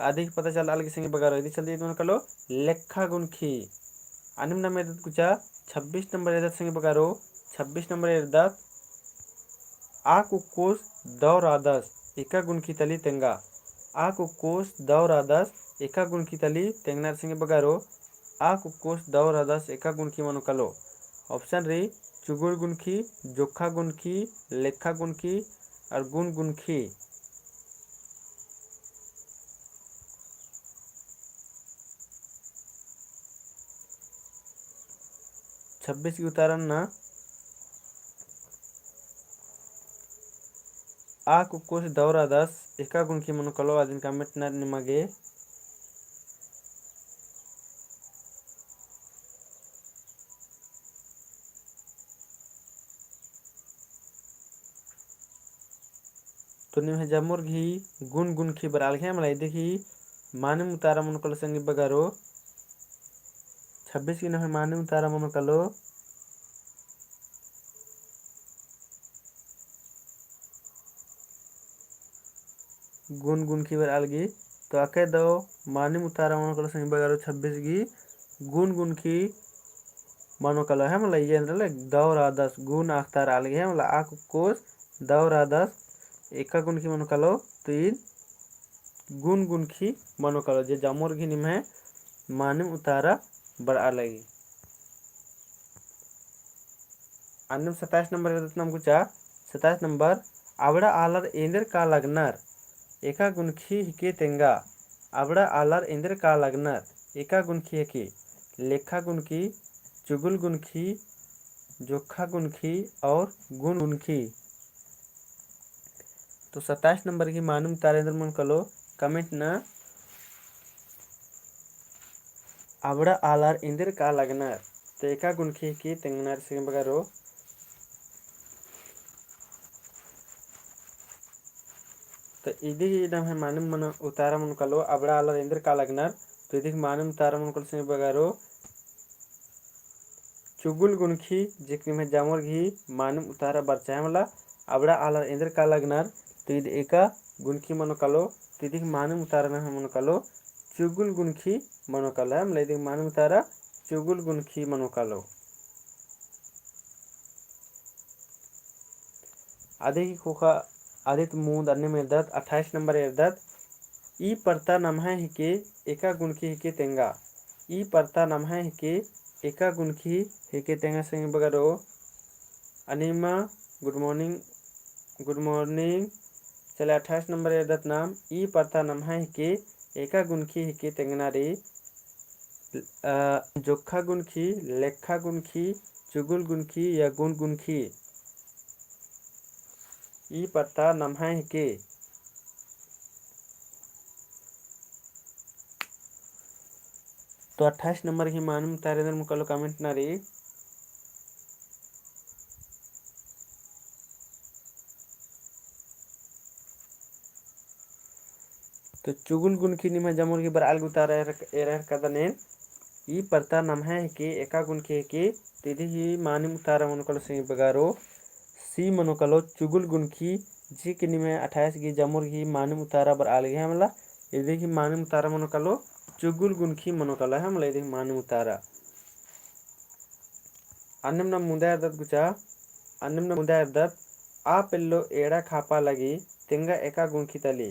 अदी गी पता चलरआ लगी संगी बगरो, इदी चलते मनो कालो लेखा गुनखी। अन्नेम नाम एरदत गुचा, छब्बीस नंबर एरदत संगी बगरो, छब्बीस नंबर एरदत, आ कुक्कोस दौ रअदस, एका गुनखी तली तेंगा। आ कुक्कोस दौ रअदस, एका गुनखी तली तेंगनर संगी बगरो, आ कुक्कोस दौ रअदस, एका गुनखी मनो कालो। Option रई, चुगुल गुनखी, जोक्खा गुनखी, लेखा गुनखी, और गुन गुनखी। छब्बीस गी उतारा नना, आ कुक्कोस दौ रअदस, एका गुनखी मनो कालो, अदिन comment नना निमा गे। तो निम्है जम्मोर गही गुन गुनखी बरआ लगी, मतलब इदी गही मानिम उतारा मनो कालो संगी बगरो, छब्बीस गी नम्है मानिम उतारा मनो कालो, गुन गुनखी बरआ लगी। तो अक्कय दौ मानिम उतारा मनो कालो संगी बगरो, छब्बीस गी गुन गुनखी मनो कालो, है मला, ये एन्देर ले दौ रअदस, गुन अख़तारआ लगी, है मला, आ कुक्कोस दौ रअदस, एका गुनखी मनो कालो, तो ईद गुन गुनखी मनो कालो, जे जम्मोर गही निम्है मानिम उतारा बरआ लगी। अन्नेम सत्ताईस नंबर एरदत नाम गुचा, सत्ताईस नंबर, अबड़ा आलर एन्देर का लगनर, एका गुनखी हिके तेंगा। अबड़ा आलर एन्देर का लगनर, एका गुनखी हिके। लेखा गुनखी, चुगुल गुनखी, जोखा गुनखी और गुन गुनखी। तो सत्ताईस नंबर गही मानिम उतारा एन्देर मनो कालो, comment नना। अबड़ा आलर एन्देर का लगनर, तो एका गुनखी हिके तेंगनर संगी बगरो। तो इदी गही नम्है मानिम मनो उतारा मनो कालो, अबड़ा आलर एन्देर का लगनर, तो इदी गही मानिम उतारा मनो कालो संगी बगरो, चुगुल गुनखी, जे कि निम्है जम्मोर गही मानिम उतारा बरचा है मला, अबड़ा आलर एन्देर का लगनर, तो ईद एका गुनखी मनो कालो, तो इदी गही मानिम उतारा नम्है मनो कालो, चुगुल गुनखी मनो कालो, है मला, इदी गही मानिम उतारा चुगुल गुनखी मनो कालो। अदी गही ख़ोख़ा अदित मुन्द अन्नेम एरदत, अट्ठाईस नंबर एरदत, ई परता नम्है हिके, एका गुनखी हिके तेंगा। ई परता नम्है हिके, एका गुनखी हिके तेंगा संगी बगरो। अनिमा, good morning, good morning। चले, अट्ठाईस नंबर एरदत नाम, ई परता नम्है हिके, एका गुनखी हिके तेंगना रई। अ, जोखा गुनखी, लेखा गुनखी, चुगुल गुनखी या गुन गुनखी। ई परता नम्है हिके। तो अट्ठाईस नंबर गही मानिम उतारा एन्देर मनो कालो comment नना रई। तो चुगुल गुनखी निम्है जम्मोर गही बरआ लगी उतारा एरा, एरा कदनेन। ई परता नम्है हिके, एका गुनखी हिके, तो इदी गही मानिम उतारा मनो कालो संगी बगरो, C मनो कालो, चुगुल गुनखी, जे कि निम्है अट्ठाईस गही जम्मोर गही मानिम उतारा बरआ लगी, है मला, इदी गही मानिम उतारा मनो कालो, चुगुल गुनखी मनो कालो, है मला, इदी गही मानिम उतारा। अन्नेम नाम मुन्दा एरदत गुचा, अन्नेम नाम मुन्दा एरदत, आ पेल्लो एड़ा खापा लगी, तेंगा एका गुनखी तली।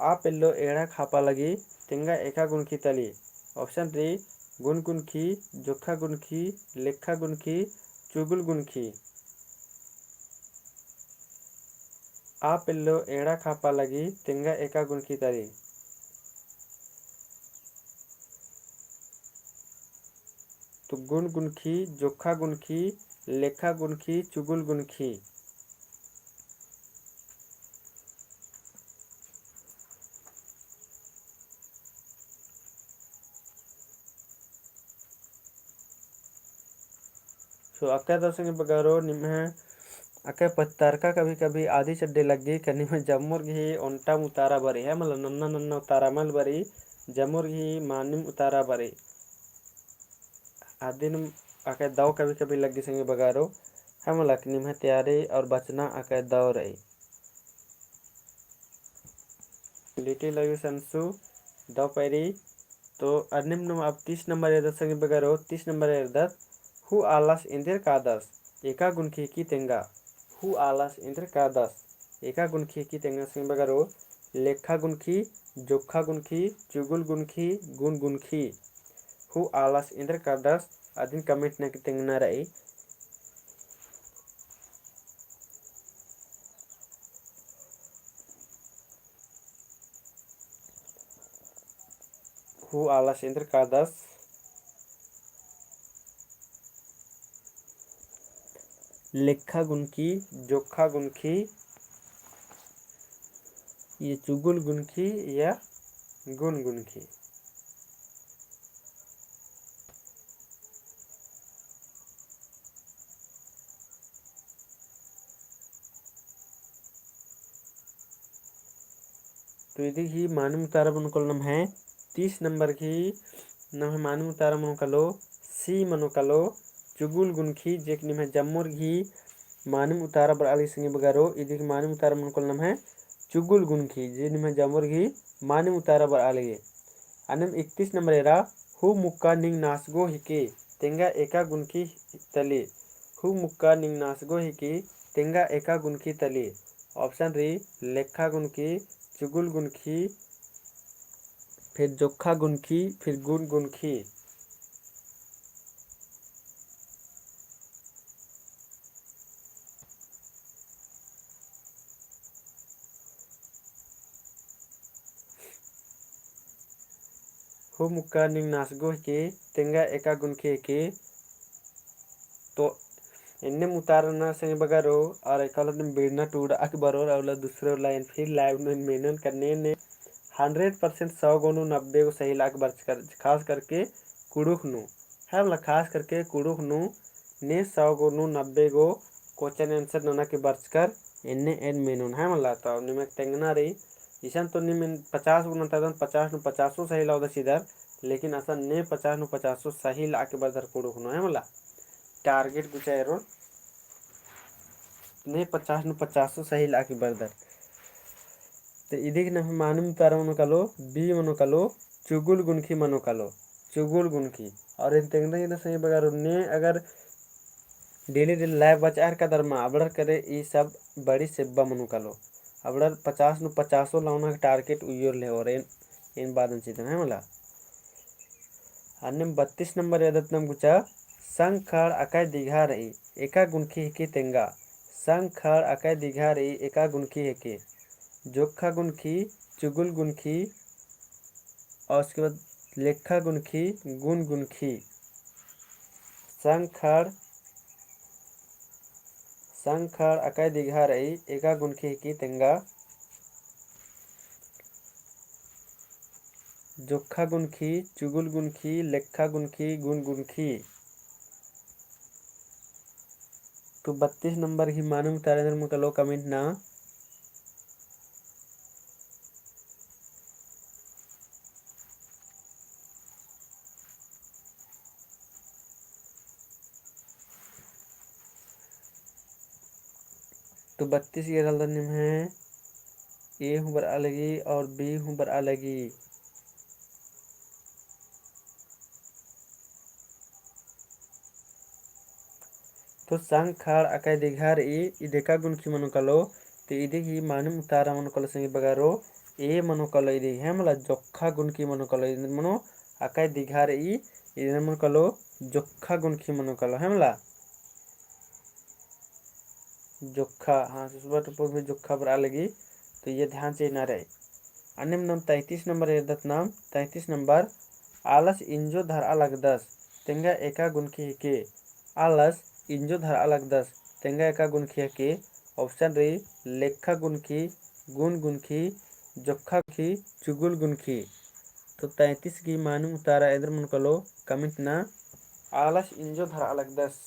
आ पेल्लो एड़ा खापा लगी तेंगा एका गुनखी तली। Option री गुन गुनखी, जोखा गुनखी, लेखा गुनखी, चुगुल गुनखी। आ पेल्लो एड़ा खापा लगी तेंगा एका गुनखी तली। तो गुन गुनखी, जोखा गुनखी, लेखा गुनखी, चुगुल गुनखी। So अक्का दव संगी बगरो निम्है अक्का पत्तरका कभी कभी आदी चड्डे लग्गी का निम्है जम्मोर गही ओन्टा उतारा बरई है, मतलब नन्ना नन्ना उतारा मल बरई, जम्मोर गही मानिम उतारा बरई। आदिन अक्का दव कभी कभी लग्गी संगी बगरो, है मतलब निम्है तैयारी और बचना अक्का दव रई। Little Ayu Sansu, दव पैरी। तो अन्नेम नम अब तीस नंबर एरदत संगी बगरो, तीस नंबर एरदत, हूँ आलस एन्देर कादस, एका गुनखी हिकी तेंगा। हूँ आलस एन्देर कादस, एका गुनखी हिकी तेंगा संगी बगरो, लेखा गुनखी, जोखा गुनखी, चुगुल गुनखी, गुन गुनखी। हूँ आलस एन्देर कादस, अदिन comment नना की तेंगना रई। हूँ आलस एन्देर कादस। लेखा गुनखी, जोखा गुनखी, या चुगुल गुनखी, या गुन गुनखी। तो इदी गही मानिम उतारा मनो कालो नम्है तीस नंबर गही, नम्है मानिम उतारा मनो कालो, C मनो कालो, चुगुल गुनखी, जे कि निम्है जम्मोर गही मानिम उतारा बरआ लगी संगी बगरो, इदी गही मानिम उतारा मनो कालो नम्है चुगुल गुनखी, जे निम्है जम्मोर गही मानिम उतारा बरआ लगी। अन्नेम इकतीस नंबर एरा, हूँ मुक्का निंग नासगो हिकी, तेंगा एका गुनखी तली। हूँ मुक्का निंग नासगो हिकी, तेंगा एका गुनखी तली। Option री, लेखा गुनखी, चुगुल गुनखी, फिर जोखा गुनखी, फिर गुन गुनखी। हूँ मुक्का निंग नासगो हिकी, तेंगा एका गुनखी हिकी। तो एन्नेम उतारा नना संगी बगरो, और एका उल्ला दिम बिड़ना टूड़आ के बरोर, और उल्ला दूसरे उल्ला एन फिर live नू एन मेनोन का ने ने hundred percent सौ गो नू नब्बे गो सही लाके बरचकर, खास करके कुँड़ुख़ नू, है मला, खास करके कुँड़ुख़ नू ने सौ गो नू नब्बे गो question answer नना के बरचकर एन्ने एन मेनोन, है मला। तो निम्है तेंगना रई, इसन तो नीम एन पचास गो नन्तदन, पचास नू पचासो सही लादस चिदर, लेकिन असन ने पचास नू पचासो सही लाके बरदर कुँड़ुख़ नू, है मला। Target गुचा एरोन ने पचास नू पचासो सही लाके बरदर। तो इदी गही नम्है मानिम उतारा मनो कालो, B मनो कालो, चुगुल गुनखी मनो कालो, चुगुल गुनखी। और एन तेंगदन संगी बगरो, ने अगर daily daily live बचआ केरदर मा, अबड़र करे ई सब बड़ी सेब्बा मनो कालो। अबड़र पचास नू पचासो लाना target उइयोर ले और एन, एन बादन चिदन, है मला। अन्नेम बत्तीस नंबर एरदत नम गुचा, संग खड़ अकय दिघा रई, एका गुनखी हिकी तेंगा। संग खड़ अकय दिघा रई, एका गुनखी हिकी। जोखा गुनखी, चुगुल गुनखी, और उसके बाद लेखा गुनखी, गुन गुनखी। संग खड़, संग खड़ अकय दिघा रई, एका गुनखी हिकी तेंगा। जोखा गुनखी, चुगुल गुनखी, लेखा गुनखी, गुन गुनखी। तो बत्तीस नंबर ही मानिम उतारा एन्देर मनो कालो comment ना। तो बत्तीस एरा लगदन निम्है, A हूँ बरआ लगी और B हूँ बरआ लगी। तो संग खड़ अकय दिघा रई, इद एका गुनखी मनो कालो, तो इदी ही मानिम उतारा मनो कालो संगी बगरो, ए मनो कालो इदी, है मला, जोक्खा गुनखी मनो कालो, इदी मनो अकय दिघा रई, इदी मनो कालो जोक्खा गुनखी मनो कालो, है मला। जोक्खा, हाँ, सुसबा टुप्पो भी जोक्खा बरआ लगी, तो ये ध्यान चिअना रई। अन्नेम नाम तैंतीस नंबर एरदत नाम, तैंतीस नंबर, आलस इंजो धरआ लगदस, तेंगा एका गुनखी हिके। आलस इंजो धरआ लगदस, तेंगा एका गुनखी हिके। Option रई, लेखा गुनखी, गुन गुनखी, जोक्खा गुनखी, चुगुल गुनखी। तो तैंतीस गही मानिम उतारा एन्देर मनो कालो comment ना। आलस इंजो धरआ लगदस।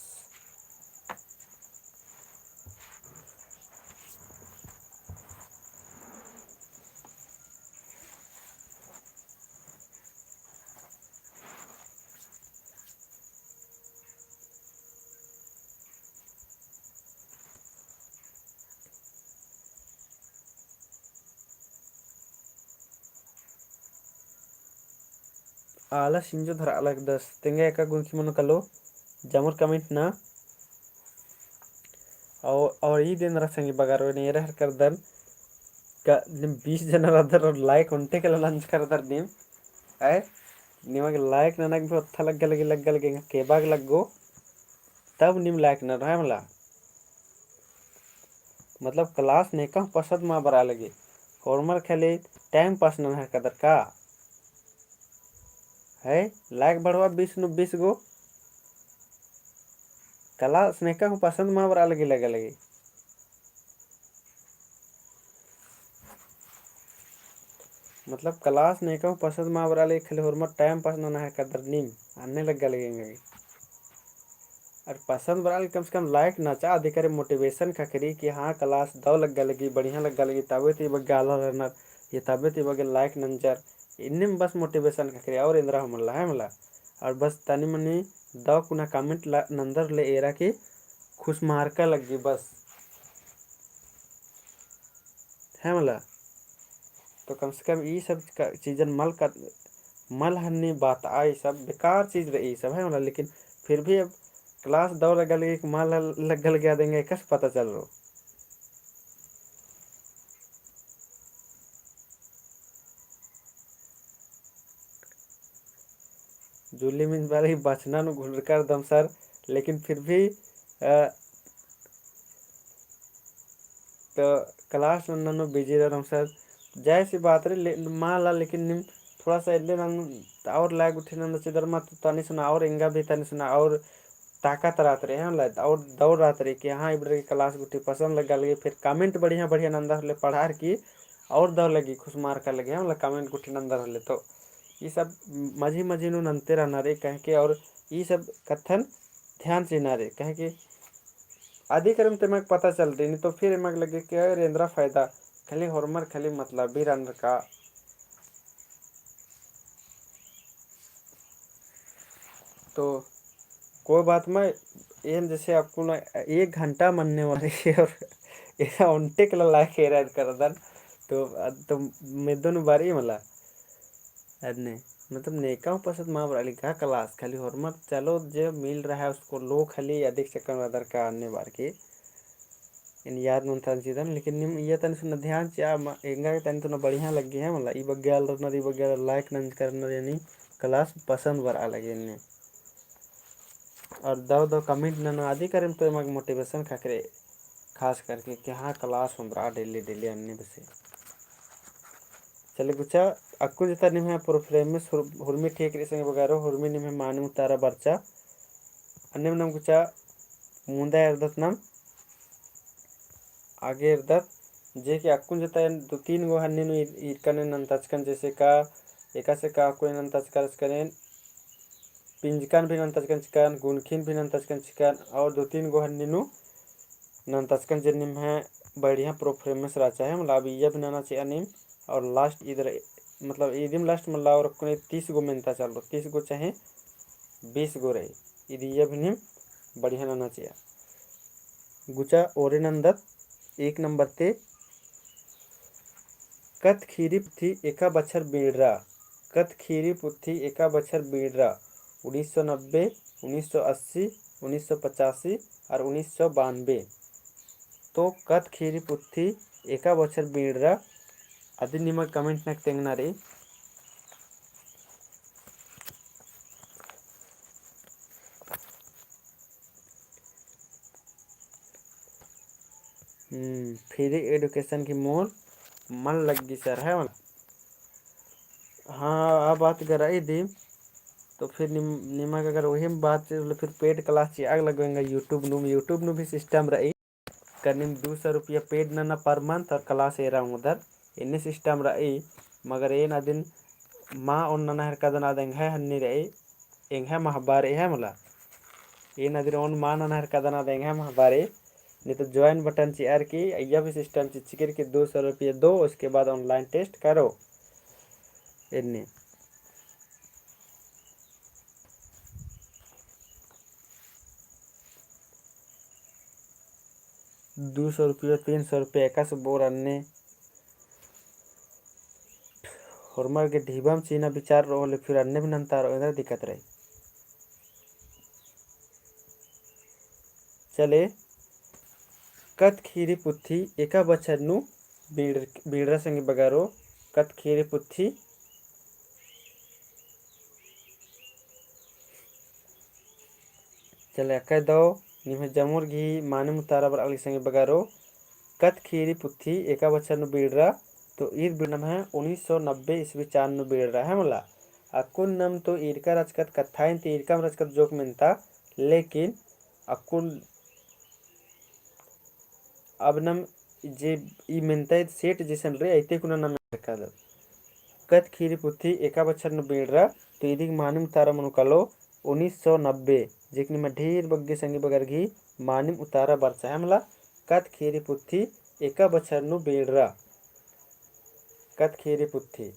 आलस इंजो धरआ लगदस, तेंगा एका गुनखी मनो कालो, जमर comment ना। और, और ई दिन रह संगी बगारो ने रहर करदन, का, निम बीस जना रअदर और like ओन्टे केला नंजका रअदर निम। आय, निमा गे like नना गे भी ओत्था लग्गा लगी, लग्गा लगी, एंगा केबा गे लग्गो, तब निम like नना रहा है मला। मतलब class नेका हूँ पसंद मा बरआ लगी, होरमर खाली time pass नना है कदर का। है, like बढ़वा बीस नू बीस गो, class नेका हूँ पसंद मा बरआ लगी, लग्गा लगी। मतलब class नेका हूँ पसंद मा बरआ लगी, खाली होरमर time pass नना है कदर निम, अन्ने लग्गा लगी एंगा गे। और पसंद बरआ लगी कम से कम like नचा, अदी करे motivation ख़क्खरी कि हाँ class दव लग्गा लगी, बढ़िया लग्गा लगी, तबे तो ई बग्गे आलर रअनर, ये तबे तो ई बग्गे like नंजर, इन्नेम बस motivation ख़क्खरी, और एन्दरा हूँ मल्ला, है मला। और बस तनी मनी दव कुना comment ला, नंदर ले एरा कि खुसमारका लग्गी बस। है मला। तो कम से कम ई सब क-, चीजन मल क-, मल हन्नी बात आ, ई सब बेकार चीज रई, ई सब है मला। लेकिन फिर भी अब class दव लग्गा लगी कि मल लग्गा लगी आ देंगे, एकासे पता चलरो। जूली मिंज बारी बचना नू घुलरका रअदम sir, लेकिन फिर भी, अ, तो class नन्ना नू busy रअदम sir, जायसी बात रई, ले-, मला, लेकिन नीम थोड़ा सा एन्ने नन और like गुट्ठी नंदा चिअदर मा तो तनी सुना और एंगा भी तनी सुना और ताकत रहत रई, हाँ, ला, और दौड़ रहत रई कि हाँ, इबड़र गे class गुट्ठी पसंद लग्गा लगी, फिर comment बढ़िया बढ़िया नंदर होले पढ़ार की और दव लगी, खुसमारका लगी, हाँ, ला, comment गुट्ठी नंदर होले। तो ई सब मझी मझी नू नन्ते रहना रई, कहे कि और ई सब कत्थन ध्यान चिअना रई, कहे कि अदी करे मा तो एमा गे पता चलरई, नी तो फिर एमा गे लग्गी कि अरे एन्दरा फायदा, खाली होरमर खाली मतलबी रअनर का। तो कोई बात मा, एन जैसे अक्कुन एक घंटा मन्ने वाला है और एरा ओन्टे केला like एरा करदन, तो, तो मेदो नू बारी मला। अन्ने, मतलब नेका हूँ पसंद मा बरआ लगी का class, खाली होरमर चलो जो मिल रहा है उसको लो, खाली अदिक चक्कर में अदर का अन्ने बार के। एन याद नंतन चिअदन, लेकिन नीम इया तनी सुना ध्यान चिआ, एंगा तनी सुना बढ़िया लग्गी है मला, ई बग्गे आलर रअनर, ई बग्गे आलर like नंजकर रअनर, यानी class पसंद बरआ लगी एन्ने। और दव दव comment नना अदी करे मा तो एमा गे motivation ख़क्खरे, खास करके कि हाँ class ओन्दरा daily daily अन्ने बेसे। चले गुचा, अक्कुन जता निम्है performance हुर-, हुरमी ठीक रई संगी बगारो, हुरमी निम्है मानिम उतारा बरचा। अन्नेम नाम गुचा मुन्दा एरदत नाम आगे एरदत, जे कि अक्कुन जता एन दो तीन गो हन्नी नू ईर-, ईरकन एन नन्तचकन, जैसे का, एकासे का अक्कुन एन नन्तचकन, पिंजकन भी नन्तचकन चिकन, गुनखिन भी नन्तचकन चिकन, और दो तीन गो हन्नी नू नन्तचकन जे निम्है बढ़िया performance रहचा है, मतलब अब इया भी नना चिआ नीम, और last इदर, मतलब इदिम last मला और अक्कुन तीस गो मेन्ता चलरो, तीस गो चाहे बीस गो रई, इदी इया भी नीम बढ़िया नना चिआ। गुचा ओरे नन्दत एक नंबर ते, कत्थ खीरी पुथी एका बछर बीड़रा, कत्थ खीरी पुथी एका बछर बीड़रा, उन्नीस सौ नब्बे, उन्नीस सौ अस्सी, उन्नीस सौ पचासी और उन्नीस सौ बानबे। तो कत्थ खीरी पुथी एका बछर बीड़रा, अदिन निमा comment नक तेंगना रई। हम्म, free education की मोर मन लग्गी sir, है मला? हाँ, आ बात गा रई दिम, तो फिर निम-, निमा गा अगर वही बात चीज होले फिर paid class चिआ गे लगो एंगा YouTube नू, YouTube नू भी system रई। का नीम दू सौ रुपया paid नना per month और class एरा ओंगदर, एन्ने system रई, मगर एन अदिन मा ओन नना हेरकदन आद एंग्है हन्नी रई, एंग्है महबा रई, है मला। एन अदिन ओन मा नना हेरकदन आद एंग्है महबा रई, नहीं तो join button चिअर की अइय्या भी system चिच्चकी रई कि दो सौ रुपया दो, उसके बाद online test करो। एन्ने दू सौ रुपया, तीन सौ रुपया एकासे बोर अन्ने। होरमर गे ढिबम चीना विचार रओ होले फिर अन्ने भी नन्ता रओ, एन्देर दिक्कत रई। चले, कत्थ ख़ीरी पुथी एका बछर नू बीड़-, बीड़रा संगी बगरो, कत्थ ख़ीरी पुथी। चले, अक्कय दव निम्है जमुर गही मानिम उतारा बरआ लगी संगी बगरो, कत्थ ख़ीरी पुथी एका बछर नू बीड़रा, तो ईर बीड़नम है उन्नीस सौ नब्बे ईस्वी चान नू बीड़रा है मला। अक्कुन नम तो ईरका रहचकत कत्थाइन ती ईरकम रहचकत जोक मेन्ता, लेकिन अक्कुन अब नम जे ई मेन्ता ईद set जैसन रई, अइते कुना नम एरका दव। कत्थ ख़ीरी पुथी एका बछर नू बीड़रा, तो इदिक मानिम उतारा मनो कालो उन्नीस सौ नब्बे, जेक निम्है ढेर बग्गे संगी बगर गही मानिम उतारा बरचा है मला, कत्थ ख़ीरी पुथी एका बछर नू बीड़रा, कत्थ ख़ीरी पुथी।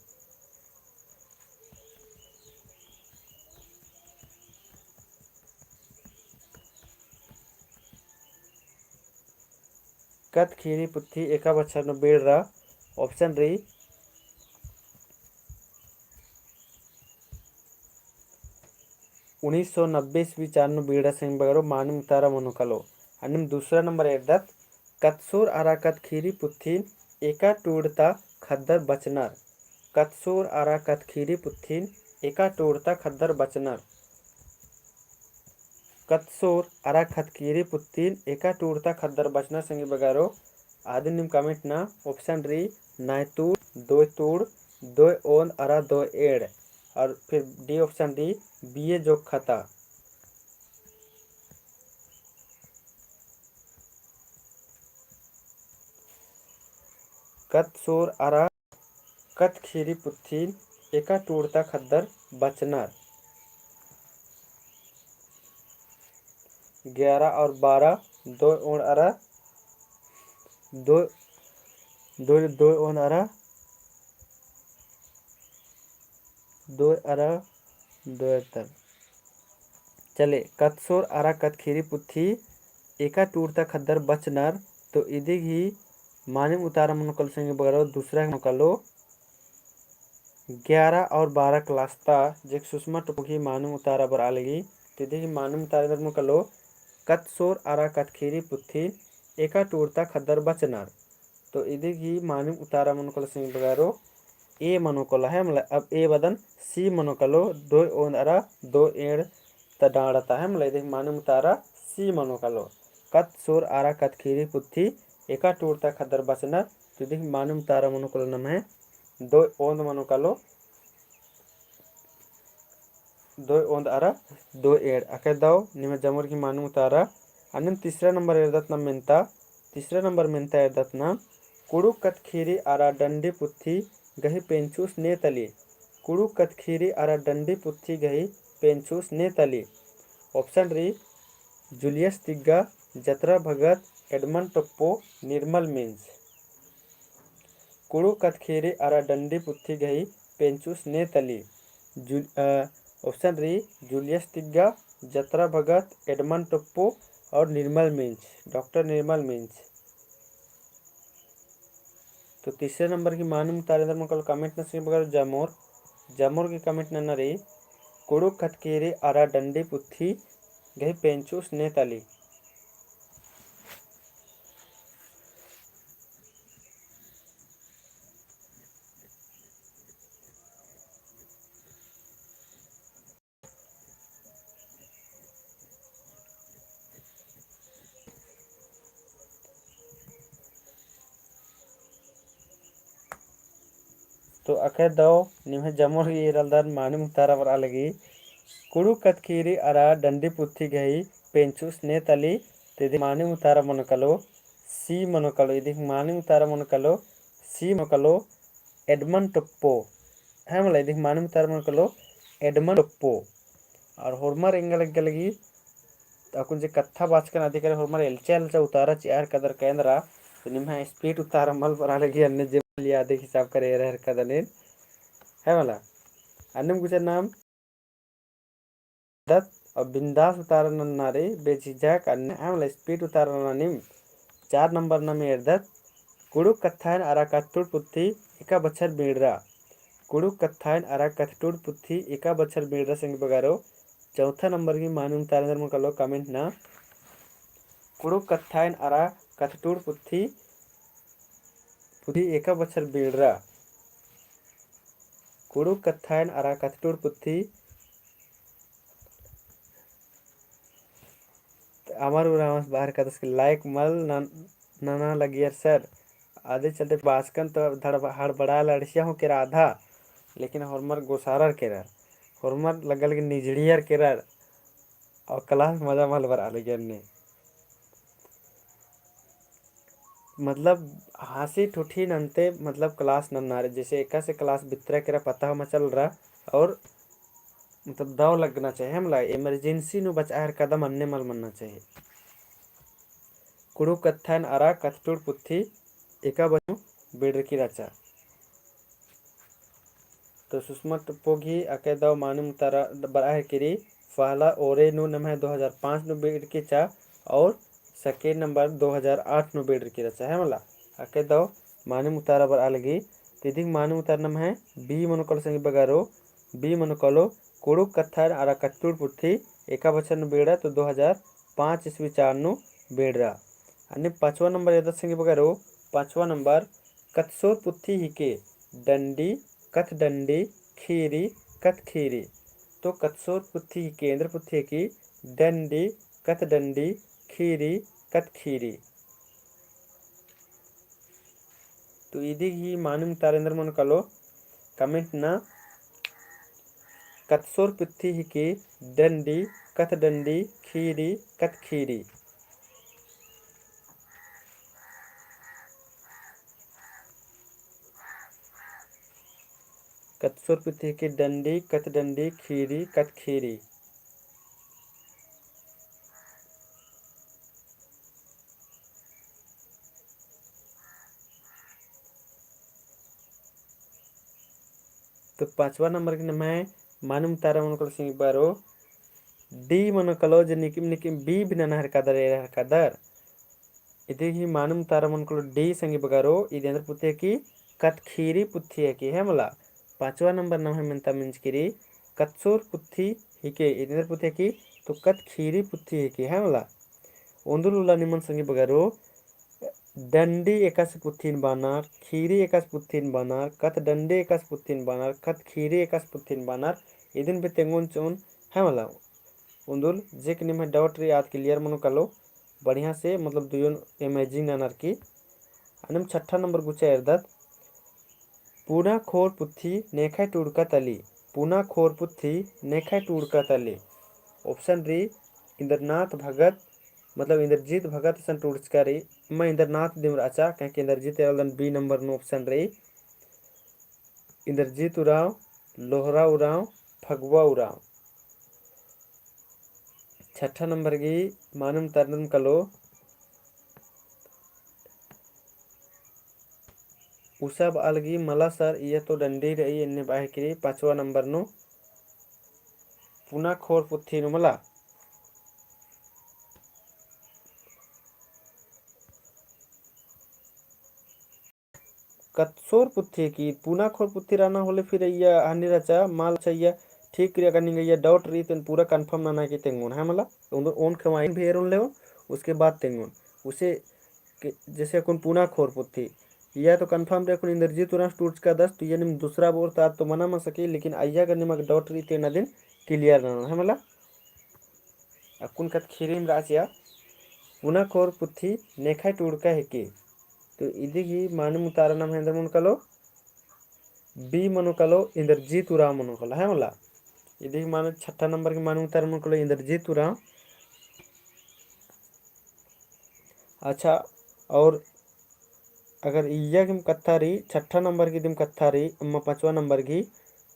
कत्थ ख़ीरी पुथी एका बछर नू बीड़रा, option रई उन्नीस सौ नब्बे ईस्वी चान नू बीड़रा संगी बगरो मानिम उतारा मनो कालो। अन्नेम दूसरा नंबर एरदत, कत्थसोर अरा कत्थ ख़ीरी पुथीन एका टूड़ ता ख़द्दर बचनर। कत्थसोर अरा कत्थ ख़ीरी पुथीन एका टूड़ ता ख़द्दर बचनर। कत्थसोर अरा कत्थ ख़ीरी पुथीन एका टूड़ ता ख़द्दर बचनर संगी बगरो, आदिन नीम comment ना। Option रई नायतूड़, दोयतूड़, दोय ओन्द अरा दोय एंड़, और फिर D option रई बीए जोक्खा ता। कत्थसोर अरा कत्थ ख़ीरी पुथीन एका टूड़ ता ख़द्दर बचनर। ग्यारह और बारह, दोय ओन्द अरा, दोय, दोय, दोय ओन्द अरा, दोय अरा, दोय तर। चले, कत्थसोर अरा कत्थ ख़ीरी पुथी एका टूड़ ता ख़द्दर बचनर, तो इदिगही मानिम उतारा मनो कालो संगी बगरो, दूसरा मनो कालो ग्यारह और बारह class ता, जेक सुषमा टोप्पो गही मानिम उतारा बरआ लगी, तो इदिगही मानिम उतारा एन्देर मनो कालो, कत्थसोर अरा कत्थ ख़ीरी पुथीन एका टूड़ ता ख़द्दर बचनर। तो इदिगही मानिम उतारा मनो कालो संगी बगरो, A मनो कालो है, मतलब अब A बअदन, C मनो कालो, दोय ओन्द अरा दोय एंड़ ता डांड़ा ता है, मतलब इदिगही मानिम उतारा C मनो कालो। कत्थसोर अरा कत्थ ख़ीरी पुथी एका टूड़ ता ख़द्दर बचनर, तो इदिगही मानिम उतारा मनो कालो नम्है दोय ओन्द मनो कालो। दोय ओन्द अरा दोय एंड़। अक्कय दव निम्है जमुर गही मानिम उतारा। अन्नेम तीसरा नंबर एरदत ना मेन्ता, तीसरा नंबर मेन्ता एरदत ना, कुँड़ुख़ कत्थ ख़ीरी अरा डंडी पुथी गही पेंचुस ने तली। कुँड़ुख़ कत्थ ख़ीरी अरा डंडी पुथी गही पेंचुस ने तली। Option रई जूलियस तिग्गा, जतरा भगत, एडमंड टोप्पो, निर्मल मिंज। कुँड़ुख़ कत्थ ख़ीरी अरा डंडी पुथी गही पेंचुस ने तली। जू-, अ, option रई जूलियस तिग्गा, जतरा भगत, एडमंड टोप्पो और निर्मल मिंज, डॉक्टर निर्मल मिंज। तो तीसरे नंबर गही मानिम उतारा एन्देर मनो कालो comment ना संगी बगरो जमुर, जमुर गही comment नना रई, कुँड़ुख़ कत्थ ख़ीरी अरा डंडी पुथी गही पेंचुस ने तली। तो अकय दव निम्है जम्मोर गे एरालदन मानिम उतारा बरआ लगी। कुँड़ुख़ कत्थख़ीरी अरा डंडी पुथी गही पेंचुस ने तली, तो इदी मानिम उतारा मनो कालो, सी मनो कालो, इदी मानिम उतारा मनो कालो, सी मनो कालो, एडमन टोप्पो। है मला, इदी मानिम उतारा मनो कालो, एडमन टोप्पो। और होरमर एंगा लग्गा लगी, अक्कुन जे कत्था बाचकन अदी करे होरमर एल्चा एल्चा उतारा चिअर कदर केंद्रा, तो निम्है speed उतारा मल बरआ लगी, अन्ने जे मल याद हिसाब करे एरर कदनिन, है मला। अन्नेम गुचर नाम दत और बिंदास उतारा नन्ना रे, बेझिझक अन्ने, है मला, speed उतारा नन्ना नीम। चार नंबर नाम एरदत, कुँड़ुख़ कत्थाइन अरा कत्थटूड़ पुथी एका बछर बीड़रा। कुँड़ुख़ कत्थाइन अरा कत्थटूड़ पुथी एका बछर बीड़रा संगी बगरो। चौथा नंबर गे मानिम उतारा एन्देर मनो कालो comment ना। कुँड़ुख़ कत्थाइन अरा कत्थटूड़ पुथी, पुथी एका बछर बीड़रा। कुँड़ुख़ कत्थाइन अरा कत्थटूड़ पुथी अमर उराँवस बअर कादस कि like मल नन-, नना लगियर sir। अदी चलते बाचकन तो धड़-, हड़बड़ा लड़सिया हूँ केरा आधा, लेकिन होरमर गोसारर केरर, होरमर लग्गा लगी निझड़ियर केरर, और class मजा मल बरआ लगी अन्ने। मतलब हाँसी ठुठी नन्ते, मतलब class नन्ना रे, जैसे एकासे class बितरा केरा पता हूँ मल चलरा, और मतलब दव लगना चाहिए, है मला, emergency नू बचआ हर कदम अन्ने मल मन्ना चाहिए। कुँड़ुख़ कत्थाइन अरा कत्थटूड़ पुथी एका बछर बीड़रकी रहचा। तो सुषमा टोप्पो गही अकय दव मानिम उतारा बरआ हेलरकी रई, पहला ओरे नू नम्है दो हजार पाँच नू बीड़रकी रहचा और second नंबर दो हजार आठ नू बीड़रकी रहचा, है मला। अकय दव मानिम उतारा बरआ लगी, तो इदी मानिम उतारा नम्है B मनो कालो संगी बगरो, B मनो कालो, कुँड़ुख़ कत्थाइन अरा कत्थटूड़ पुथी एका बछर नू बीड़रा, तो दो हजार पाँच ईस्वी चार नू बीड़रा। अन्ने पाँचवा नंबर एरदत संगी बगरो, पाँचवा नंबर, कत्थसोर पुथी हिके डंडी, कत्थडंडी, ख़ीरी, कत्थख़ीरी। तो कत्थसोर पुथी हिके एन्देर पुथी हिके डंडी, कत्थडंडी, ख़ीरी, कत्थख़ीरी। तो इदी गही मानिम उतारा एन्देर मनो कालो comment ना। कत्थसोर पुथी हिके डंडी, कत्थडंडी, ख़ीरी, कत्थख़ीरी। कत्थसोर पुथी हिके डंडी, कत्थडंडी, ख़ीरी, कत्थख़ीरी। तो पाँचवा नंबर गे नम्है मानिम उतारा मनो कालो संगी बगरो D मनो कालो, जे नीकिम नीकिम B भी नना हर कादर, एरा हर कादर। इदी गही मानिम उतारा मनो कालो D संगी बगरो, इदी एन्देर पुथी हिके कत्थख़ीरी पुथी हिके, है मला। पाँचवा नंबर नम्है मेन्ता मेंजकी रई, कत्थसोर पुथी हिके, इदी एन्देर पुथी हिके, तो कत्थख़ीरी पुथी हिके, है मला। ओन्दुल उल्ला निमन संगी बगरो, डंडी एकासे पुथिन बअनर, ख़ीरी एकासे पुथिन बअनर, कत्थडंडी एकासे पुथिन बअनर, कत्थख़ीरी एकासे पुथिन बअनर, इदिन भी तेंगोन चिओन, है मला। ओन्दुल जेक निम्है doubt रई आद clear मनो कालो, बढ़िया से, मतलब दुयोन amazing ननर की। अन्नेम छठा नंबर गुचा एरदत, पुना ख़ोर पुथी नेखय टूड़का तली, पुना ख़ोर पुथी नेखय टूड़का तली। Option रई इंद्रनाथ भगत, मतलब इंद्रजीत भगत असन टूड़चका रई, एम्मा इंद्रनाथ दिम रहचा, काहे कि इंद्रजीत एरालदन B नंबर नू option रई। इंद्रजीत उराँव, लोहरा उराँव, फगुआ उराँव। छठा नंबर गे मानिम उतारा एन्देर मनो कालो, उसा बआ लगी मला sir, इय्या तो डंडी रई, एन्ने बआ हेलरकी रई, पाँचवा नंबर नू पुना ख़ोर पुथी नू मला। कत्थसोर पुथी हिके, पुना ख़ोर पुथी रअना होले फिर इय्या हन्नी रहचा, मल रहचा इय्या, ठीक रई, अगर निंगा इय्या doubt रई तो पूरा confirm नना की तेंगोन, है मला। ओन, ओन खवाइन भी एरोन लेओ, उसके बाद तेंगोन। उसे के, जैसे अक्कुन पुना ख़ोर पुथी, इय्या तो confirm रई अक्कुन इंद्रजीत उराँवस टूड़चकादस, तो इय्या नीम दूसरा बोर ता तो मना मल सकी, लेकिन अइय्या अगर निमक doubt रई तो एन्ने दिम clear ननोन, है मला। अक्कुन कत्थख़ीरिम रहचा, पुना ख़ोर पुथी नेखय टूड़का हिके। तो इदी गही मानिम उतारा नम्है एन्देर मनो कालो, B मनो कालो इंद्रजीत उराँव मनो कालो, है मला। इदी माने छठा नंबर की मानिम उतारा मनो कालो इंद्रजीत उराँव। अच्छा, और अगर इय्या की कत्था रई, छठा नंबर की दिम कत्था रई, अम्मा पाँचवा नंबर की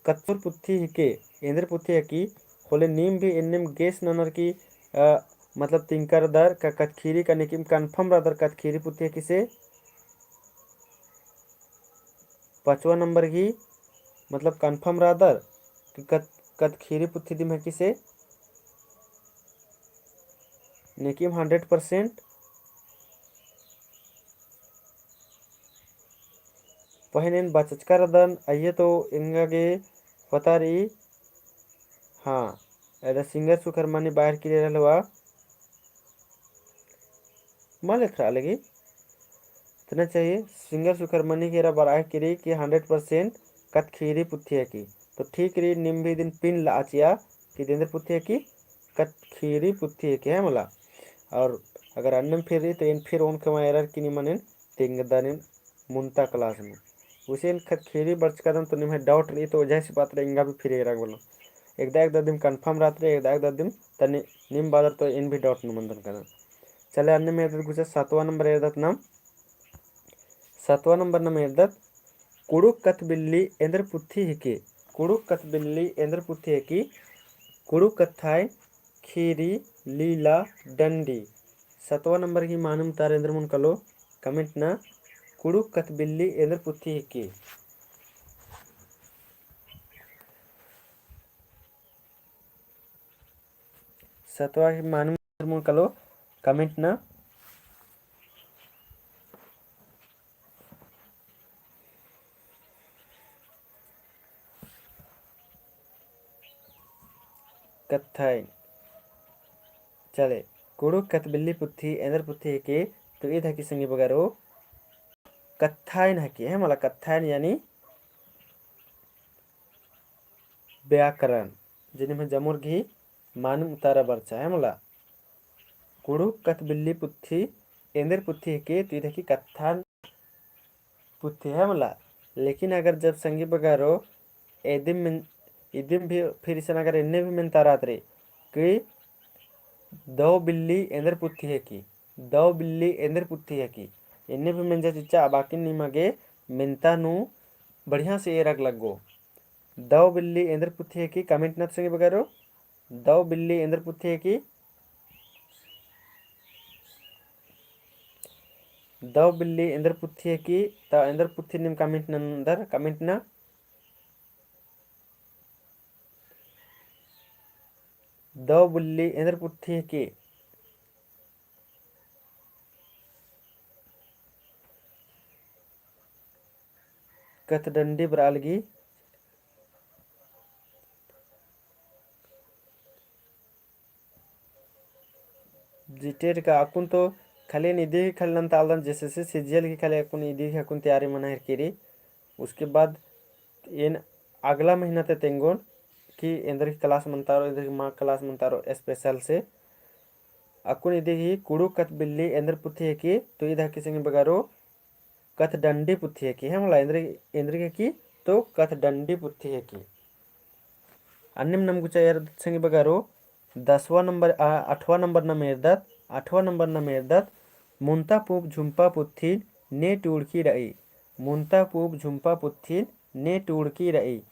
कत्थोर पुथी हिके, एन्देर पुथी हिकी, होले नीम भी एन्नेम guess ननर की, अ, मतलब तिंकर दर का कत्थीरी का नेकिम confirm रअदर कत्थीरी पुथी हिकी से। पाँचवा नंबर की मतलब confirm रअदर कि कत-, कत्थीरी पुथी दिम हिकी से। नेकिम hundred percent। पहें एन बचचका रअदन, अइय्या तो एंगा गे पता रई। हाँ, एदा सिंगर सुखरमनी बाहर किरे रहलवा। मल एथरा लगी। इतना चाहिए, सिंगर सुखरमनी के एरा बरआ किरी कि hundred percent कत्थीरी पुथी हिकी। तो ठीक रई, नीम भी इदिन पिन लआ चिआ कि एन्देर पुथी हिकी, कत्थीरी पुथी हिकी, है मला। और अगर अन्नेम फिर रई तो एन फिर ओन कमा एरर कि निमन एन तेंगदन एन मुन्ता class नू। उसे एन कत्थीरी बरचकादन तो निम्है doubt रई तो ओजह से बात रई एंगा भी फिर एरा बोलो। एकदा एकदा दिम confirm रअत रई, एकदा एकदा दिम तनी नीम बअदर तो एन भी doubt नू मन्दन कादन। चले अन्नेम एरदत गुचा सातवाँ नंबर एरदत नाम। सातवाँ नंबर नाम एरदत कुँड़ुख़ कत्थबिल्ली एन्देर पुथी हिकी। कुँड़ुख़ कत्थबिल्ली एन्देर पुथी हिकी। कुँड़ुख़ कत्थाय, खीरी, लीला, डंडी। सातवाँ नंबर की मानिम उतारा एन्देर मनो कालो comment ना। कुँड़ुख़ कत्थबिल्ली एन्देर पुथी हिकी। सातवाँ की मानिम उतारा मनो कालो comment ना। कत्थाय। चले, कुँड़ुख़ कत्थबिल्ली पुथी एन्देर पुथी हिकी, तो ईद हिकी संगी बगरो कत्थायन हिकी, है मला कत्थायन यानी व्याकरण, जे निम्है जमुर गही मानिम उतारा बरचा, है मला। कुँड़ुख़ कत्थबिल्ली पुथी एन्देर पुथी हिकी, तो ईद हिकी कत्थायन पुथी, है मला। लेकिन अगर जब संगी बगरो इदिम मेन-, इदिम भी फिर इसन अगर एन्ने भी मेन्ता रअत रई कि दव बिल्ली एन्देर पुथी हिकी, दव बिल्ली एन्देर पुथी हिकी, एन्ने भी मेंजा चिच्चा, अबाकिन निमा गे मेन्ता नू बढ़िया से एरक लग्गो। दव बिल्ली एन्देर पुथी हिकी comment ना तो संगी बगरो। दव बिल्ली एन्देर पुथी हिकी। दव बिल्ली एन्देर पुथी हिकी, त एन्देर पुथी नीम comment नन्दर, comment ना। दव बिल्ली एन्देर पुथी हिकी। कत्थडंडी बरआ लगी। जी टेट का अक्कुन तो खाली इदी ही खाली नन्तालदन, JSSC CGL की खाली अक्कुन इदी ही अक्कुन तैयारी मना हेरकी रई। उसके बाद एन अगला महीना ते तेंगोन कि एन्देर की class मन्तारो, एन्देर की mock class मन्तारो special से। अक्कुन इदी ही कुँड़ुख़ कत्थबिल्ली एन्देर पुथी हिकी, तो ईद हिकी संगी बगरो कत्थडंडी पुथी हिकी, है मला, एन्देर, एन्देर की तो कत्थडंडी पुथी हिकी। अन्नेम नाम गुचा एरदत संगी बगरो दसवाँ नंबर, आ, अठवाँ नंबर नाम एरदत, अठवाँ नंबर नाम एरदत, मुन्ता पूँप झुम्पा पुथिन ने टूड़की रई, मुन्ता पूँप झुम्पा पुथिन ने टूड़की रई।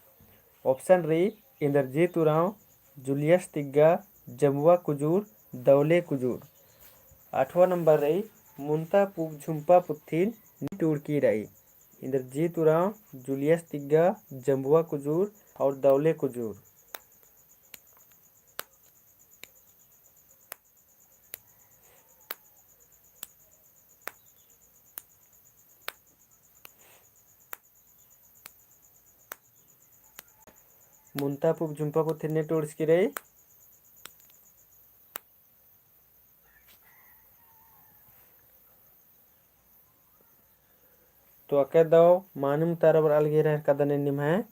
Option रई, इन्द्रजीत उराँव, जूलियस तिग्गा, जम्बुआ कुजूर, दौले कुजूर। आठवाँ नंबर रई, मुन्ता पूँप झुम्पा पुथिन ने टूड़की रई। इन्द्रजीत उराँव, जूलियस तिग्गा, जम्बुआ कुजूर और दौले कुजूर। मुन्ता पूँप झुम्पा पुथिन ने टूड़चकी रई। तो अक्कय दव मानिम उतारा बरआ लगी रहर का दने निम्है।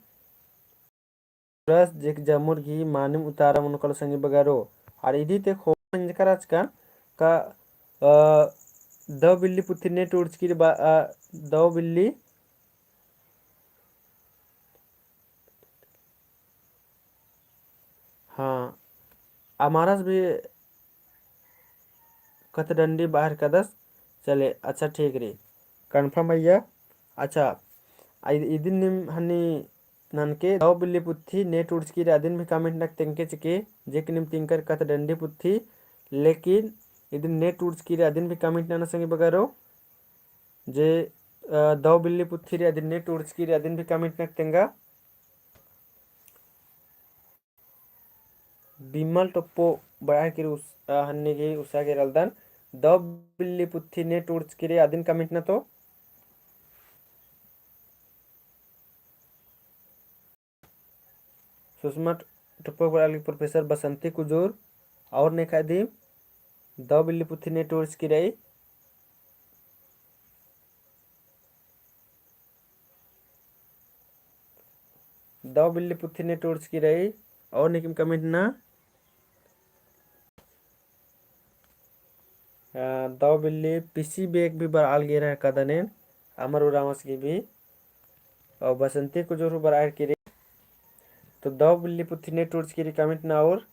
रस जेक जमुर गही मानिम उतारा मनो कालो संगी बगरो। आर इदी ते खो मंजका रहचकन का, अ, दव बिल्ली पुथिन ने टूड़चकी रई बा, अ, दव बिल्ली, हाँ, अमारस भी कत्थ डंडी बअर कादस। चले, अच्छा ठीक रई। Confirm अइय्या। अच्छा, इदिन नीम हन्नी ननके दव बिल्ली पुथी ने टूड़चकी रई अदिन भी comment नक तेंगके चिके, जे कि नीम तिंकर कत्थ डंडी पुथी, लेकिन इदिन ने टूड़चकी रई अदिन भी comment नना संगी बगरो, जे, अ, दव बिल्ली पुथी रई अदिन ने टूड़चकी रई अदिन भी comment नक तेंगा। बिमल टोप्पो बड़ा किरी उस-, अ, हन्नी गही उसा के रलदन, दव बिल्ली पुथी ने टूड़चकी रई अदिन comment नना तो। सुषमा टोप्पो बड़ा लगी Professor बसंती कुजूर और नेखा दिम दव बिल्ली पुथी ने टूड़चकी रई। दव बिल्ली पुथी ने टूड़चकी रई और नीकिम comment नना। अ, दव बिल्ली पीसी बेग भी बरआ लगी रई कादन एन, अमर उराँवस गही भी, और बसंती कुजूर हूँ बरआ केरी। तो दव बिल्ली पुथी ने टूड़चकी रई comment नना और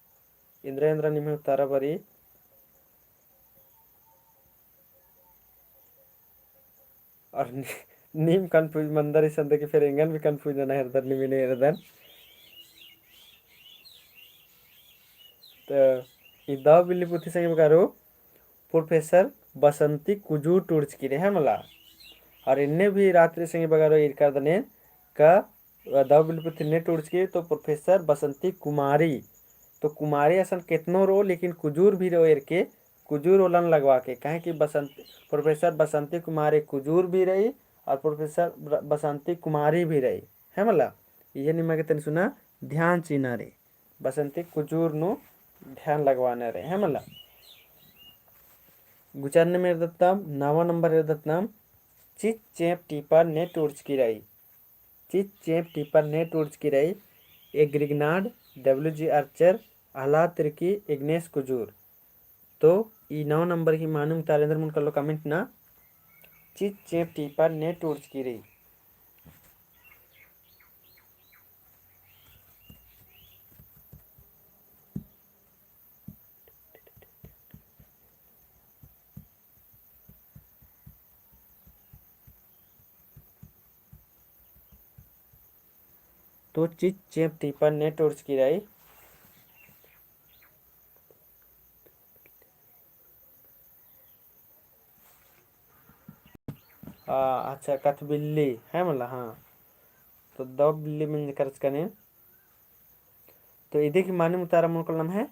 इन्द्रा इन्द्रा निम्है उतारा बरई। और नी-, नीम confuse मंदर इसन दे कि फिर एंगन भी confuse नना हेरदर नीम एन्ने हेरदन। तो ई दव बिल्ली पुथी संगी बगरो Professor बसंती कुजूर टूड़चकी रई है मला। और एन्ने भी रात्रि संगी बगरो ईरकादन एन का दव बिल्ली पुथी ने टूड़चकी तो Professor बसंती कुमारी। तो कुमारी असन केतनो रओ, लेकिन कुजूर भी रओ एरके, कुजूर ओलन लगवा के, काहे कि बसंत-, Professor बसंती कुमारी कुजूर भी रई और Professor ब-, बसंती कुमारी भी रई, है मला? इहे निमा गे तनी सुना ध्यान चिअना रई, बसंती कुजूर नू ध्यान लगवाना रई, है मला? गुचा अन्नेम एरदत नाम, नवा नंबर एरदत नाम, चिच चेंप टीपा ने टूड़चकी रई। चिच चेंप टीपा ने टूड़चकी रई, एग्रिगनाड, W G Archer, Ahlad Tirkey, Ignace Kujur. तो ई नौ नंबर गही मानिम उतारा एन्देर मुन्द कालो comment नना, चिच चेंप टीपा ने टूड़चकी रई। तो चिच चेंप टीपा ने टूड़चकी रई। आ, अच्छा, कत्थ बिल्ली, है मला, हाँ। तो दव बिल्ली मंजकरचकन एन। तो इदी गही मानिम उतारा मुन्द कालो नाम है,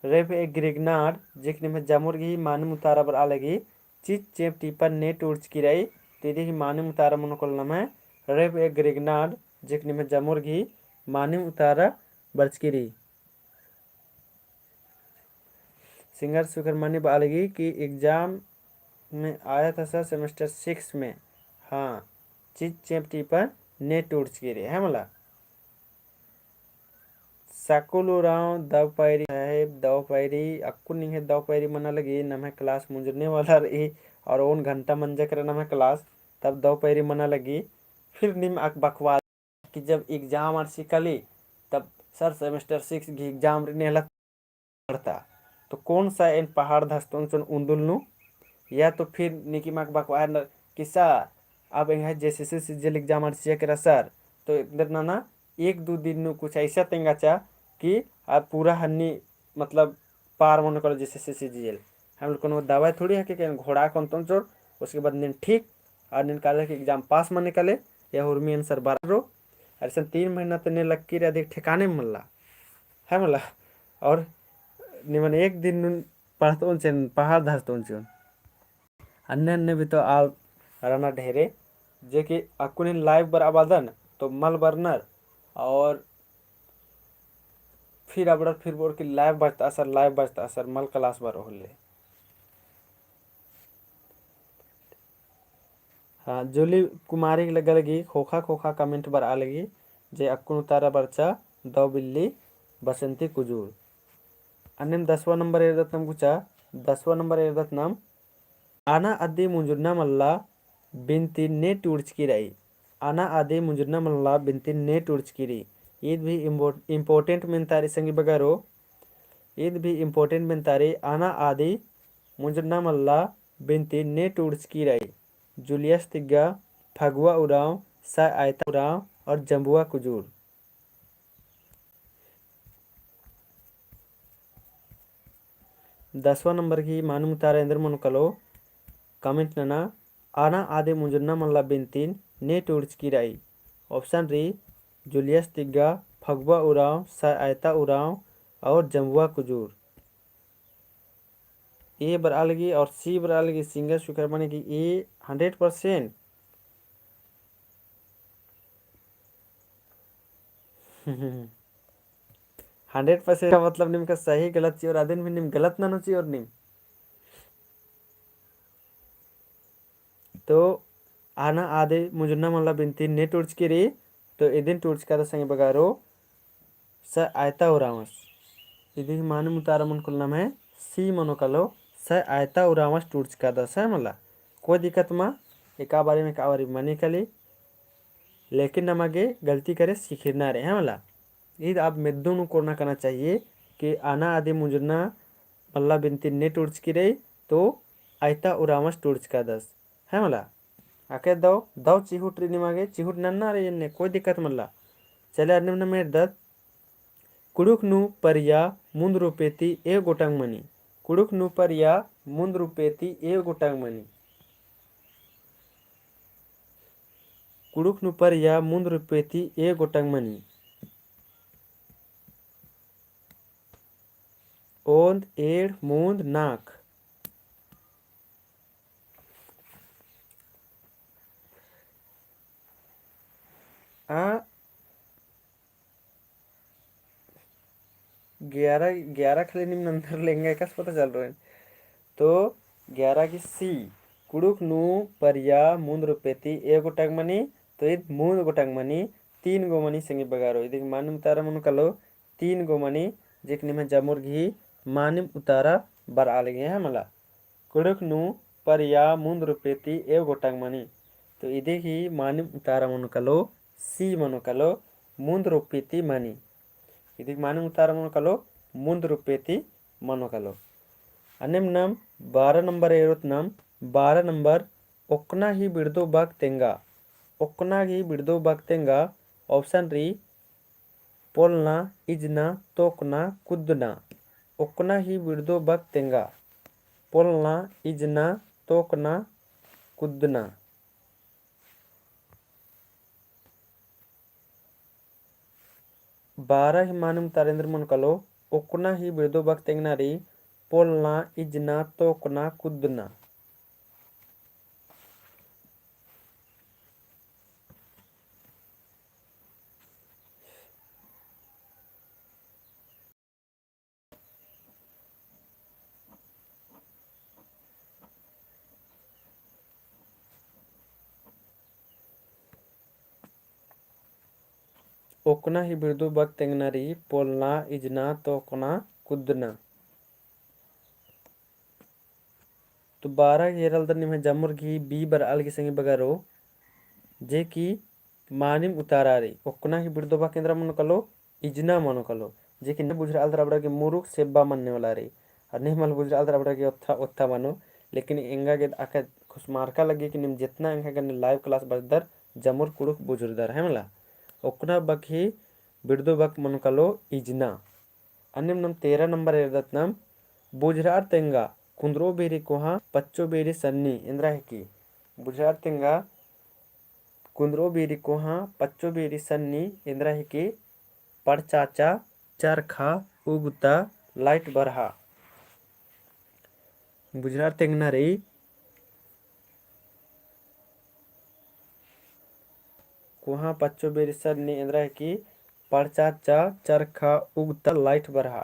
रेब एग्रिगनाड, जे कि निम्है जमुर गही मानिम उतारा बरआ लगी, चिच चेंप टीपा ने टूड़चकी रई। तो इदी गही मानिम उतारा मुन्द कालो नाम है, रेब एग्रिगनाड, जे कि निम्है जमुर गही मानिम उतारा बरचकी रई। सिंगर सुकर मनी बआ लगी कि exam में आया था sir semester six में, हाँ, चिच चेंप टीपा ने टूड़चकी रई, है मला। सकुल उराँव दव पैरी साहेब, दव पैरी, अक्कुन निंग्है दव पैरी मना लगी, नम्है class मुंजरने वाला रई, और ओन घंटा मंजा केरा नम्है class, तब दव पैरी मना लगी, फिर नीम अक बकवास कि जब exam आर चिआ काली, तब sir semester six गही exam रई नेला पढ़ता। तो कौन सा एन पहाड़ धसतोन चोन उन्दुल नू, या तो फिर निकिम अक बकवास न किस्सा, अब एंग्है JSSC CGL exam आर चिआ केरा sir, तो एन्देर नना एक दो दिन नू कुछ ऐसा तेंगाचा कि अब पूरा हन्नी मतलब पार मनो कालो JSSC CGL। हम लोग कोनो दवाई थोड़ी है कि एन घोड़ा कोन तोन चोर, उसके बाद नीन ठीक, और नीन काले कि exam pass मने काले, या उर्मी answer बराबर रओ। और ऐसन तीन महीना ते ने लक्की रई अधिक ठिकाने मल्ला, है मला। और निमन एक दिन नू पढ़तोन चेन पहाड़ धसतोन चेन। अन्ने अन्ने भी तो आल रअनर ढेरे, जे कि अक्कुन live बरआ बअदन तो मल बरनर, और फिर अबड़र फिर बोर कि live बरचतआ sir, live बरचतआ sir, मल class बरओ होले। हाँ, जूली कुमारी लग्गा लगी, खोखा खोखा comment बरआ लगी, जे अक्कुन उतारा बरचा दव बिल्ली बसंती कुजूर। अन्नेम दसवाँ नंबर एरदत नाम गुचा, दसवाँ नंबर एरदत नाम, आना अदी मुंजुरना मल्ला बिनती ने टूड़चकी रई। आना अदी मुंजुरना मल्ला बिनती ने टूड़चकी रई। ईद भी इम्बो-, important मेन्तारी संगी बगरो, ईद भी important मेन्तारी। आना आदि मुंजुन्ना मल्ला बिनती ने टूड़चकी रई। जूलियस तिग्गा, फगुआ उराँव, सय आयता उराँव और जम्बुआ कुजूर। दसवाँ नंबर की मानिम उतारा एन्देर मनो कालो, comment नना। आना आदि मुंजुन्ना मल्ला बिनतीन ने टूड़चकी रई। Option रई, जूलियस तिग्गा, फगुआ उराँव, सय आयता उराँव और जम्बुआ कुजूर। A बरआ लगी और C बरआ लगी, सिंगर सुखर मने कि A hundred percent। Hundred percent का मतलब निमका सही गलत चिओर, अदिन भी नीम गलत ननो चिओर नीम। तो आना आदि मुंजुन्ना मल्ला बिनतीन ने टूड़चकी रई, तो इदिन टूड़चकादस संगी बगरो सय आयता उराँवस। इदी मानिम उतारा मनो कालो नम्है C मनो कालो, सय आयता उराँवस टूड़चकादस है मला। कोई दिक्कत मा, एका बारी में एका बारी मनी काली, लेकिन नमा गे गलती करे सिखिरना रई है मला। ईद अब मेद्दो नू कोरना काना चाहिए कि आना आदि मुंजुन्ना मल्ला बिनतीन ने टूड़चकी रई, तो आयता उराँवस टूड़चकादस है मला। अक्कय दव, दव चिहुट रई निमा गे, चिहुट नन्ना रई एन्ने, कोई दिक्कत मल्ला। चले अन्नेम नम एरदत, कुँड़ुख़ नू परिया मुन्द रुपे ती एव गोटंग मनी। कुँड़ुख़ नू परिया मुन्द रुपे ती एव गोटंग मनी। कुँड़ुख़ नू परिया मुन्द रुपे ती एव गोटंग मनी। ओन्द, एंड़, मुन्द, नाख़। आ ग्यारह, ग्यारह खाली नीम नंदर लेंगे, एकासे पता चल रहा है। तो ग्यारह की C, कुँड़ुख़ नू परिया मुन्द रुपे ती एव गोटंग मनी, तो ईद मुन्द गोटंग मनी, तीन गो मनी संगी बगरो। इदी मानिम उतारा मनो कालो, तीन गो मनी, जे कि निम्है जमुर गही मानिम उतारा बरआ लगी है मला। कुँड़ुख़ नू परिया मुन्द रुपे ती एव गोटंग मनी। तो इदी गही मानिम उतारा मनो कालो, C मनो कालो, मुन्द रुपे ती मनी। इदी गही मानिम उतारा मनो कालो, मुन्द रुपे ती मनो कालो। अन्नेम नम बारह नंबर एरोत नम, बारह नंबर, ओक्कना ही बिड़दो बक तेंगा। ओक्कना ही बिड़दो बक तेंगा, option रई, पोलना, इजना, तोकना, कुद्दना। ओक्कना ही बिड़दो बक तेंगा। पोलना, इजना, तोकना, कुद्दना। बारह ही मानिम उतारा एन्देर मनो कालो, ओक्कना ही बिड़दो बक तेंगना रई, पोलना, इजना, तोकना, कुद्दना। ओक्कना ही बिड़दो बक तेंगना रई, पोलना, इजना, तोकना, कुद्दना। तो बारह गही एरा लगदन निम्है जमुर गही B बरआ लगी संगी बगरो, जे कि मानिम उतारा रई। ओक्कना ही बिड़दो बक एन्दरा मनो कालो, इजना मनो कालो, जे कि ने बुझुरआ लगदर अबड़ा गे मुरुख सेब्बा मन्ने वाला रई। और ने मल बुझुरआ लगदर अबड़ा गे ओत्था, ओत्था मनो, लेकिन एंगा गे अक्कय खुसमारका लग्गी कि नीम जेतना एंगा गने live class बरदर, जमुर कुँड़ुख़ बुझुरदर है मला। ओक्कना बक ही बिड़दो बक मनो कालो, इजना। अन्नेम नम तेरह नंबर एरदत नम, बुझुरआर तेंगा कुन्दरो बीरी कोहाँ पच्चो बीरी सन्नी एन्दरा हिकी। बुझुरआर तेंगा कुन्दरो बीरी कोहाँ पच्चो बीरी सन्नी एन्दरा हिकी। पड़चाचा, चरखा, उगता, light बरहा। बुझुरआर तेंगना रई कोहाँ पच्चो बीरी सन्नी एन्दरा हिकी। पड़चाचा, चरखा, उगता, light बरहा।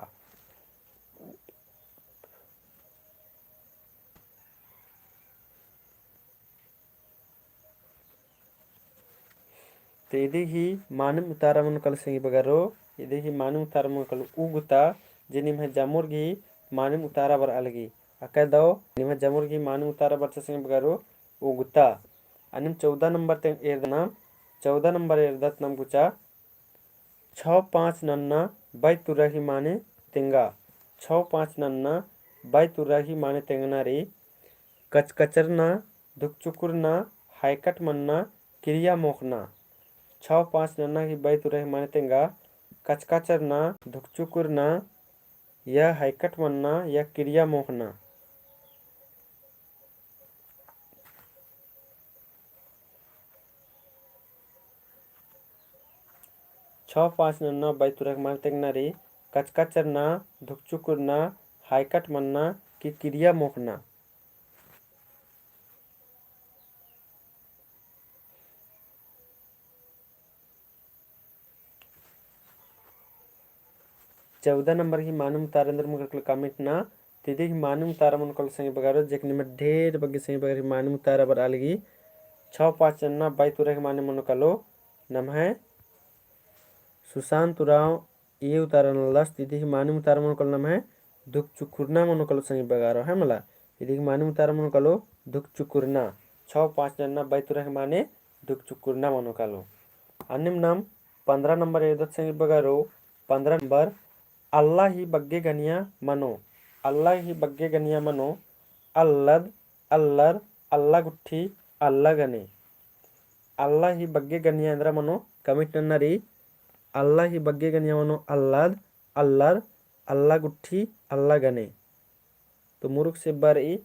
तो इदी ही मानिम उतारा मनो कालो संगी बगरो, इदी ही मानिम उतारा मनो कालो उगता, जे निम्है जमुर गही मानिम उतारा बरआ लगी। अक्कय दव निम्है जमुर गही मानिम उतारा बरचा संगी बगरो उगता। अन्नेम चौदह नंबर तें एरदत नम, चौदह नंबर एरदत नम गुचा, छौ पाँच नन्ना बई तुरा ही माने तेंगा। छौ पाँच नन्ना बई तुरा ही माने तेंगना रई। कचकचरना, धुकचुकुरना, हायकट मन्ना, किरिया मोखना। छौ पाँच नन्ना ही बई तुरा ही माने तेंगा। कचकचरना, धुकचुकुरना, या हायकट मन्ना, या किरिया मोखना। छौ पाँच नन्ना बई तुरा ही माने तेंगना रई। कचकचरना, धुकचुकुरना, हायकट मन्ना, कि किरिया मोखना। चौदह नंबर ही मानिम उतारा एन्देर मनो कालो comment ना। तो इदी ही मानिम उतारा मनो कालो संगी बगरो, जेक निम्है ढेर बग्गे संगी बगर ही मानिम उतारा बरआ लगी। छौ पाँच नन्ना बई तुरा ही माने मनो कालो नम्है सुशांत उराँव ई उतारा नलदस। तो इदी ही मानिम उतारा मनो कालो नम्है धुकचुकुरना मनो कालो संगी बगरो, है मला। इदी ही मानिम उतारा मनो कालो धुकचुकुरना। छौ पाँच नन्ना बई तुरा ही माने धुकचुकुरना मनो कालो। अन्नेम नाम पन्द्रह नंबर एरदत संगी बगरो, पन्द्रह नंबर, अल्ला ही बग्गे गनिया मनो। अल्ला ही बग्गे गनिया मनो, अल्लद, अल्लर, अल्ला गुट्ठी, अल्ला गने। अल्ला ही बग्गे गनिया एन्दरा मनो comment नन्ना रई। अल्ला ही बग्गे गनिया मनो अल्लद, अल्लर, अल्ला गुट्ठी, अल्ला गने। तो मुरुख से बरई।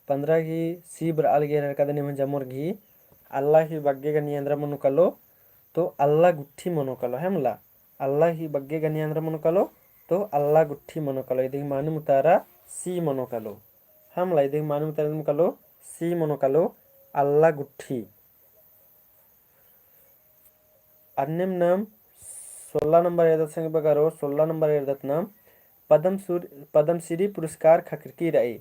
पन्द्रह गही सी बरआ लगी एरहर कादन निम्है जम्मोर गही। अल्ला ही बग्गे गनिया एन्दरा मनो कालो, तो अल्ला गुट्ठी मनो कालो, है मला। अल्ला ही बग्गे गनिया एन्दरा मनो कालो, तो अल्ला गुट्ठी मनो कालो। इदी ही मानिम उतारा सी मनो कालो, है मला। इदी ही मानिम उतारा मनो कालो, सी मनो कालो, अल्ला गुट्ठी। अन्नेम नाम सोलह नंबर एरदत संगी बगरो, सोलह नंबर एरदत नाम पद्म सुर-, पद्मश्री पुरस्कार ख़क्खरकी रई।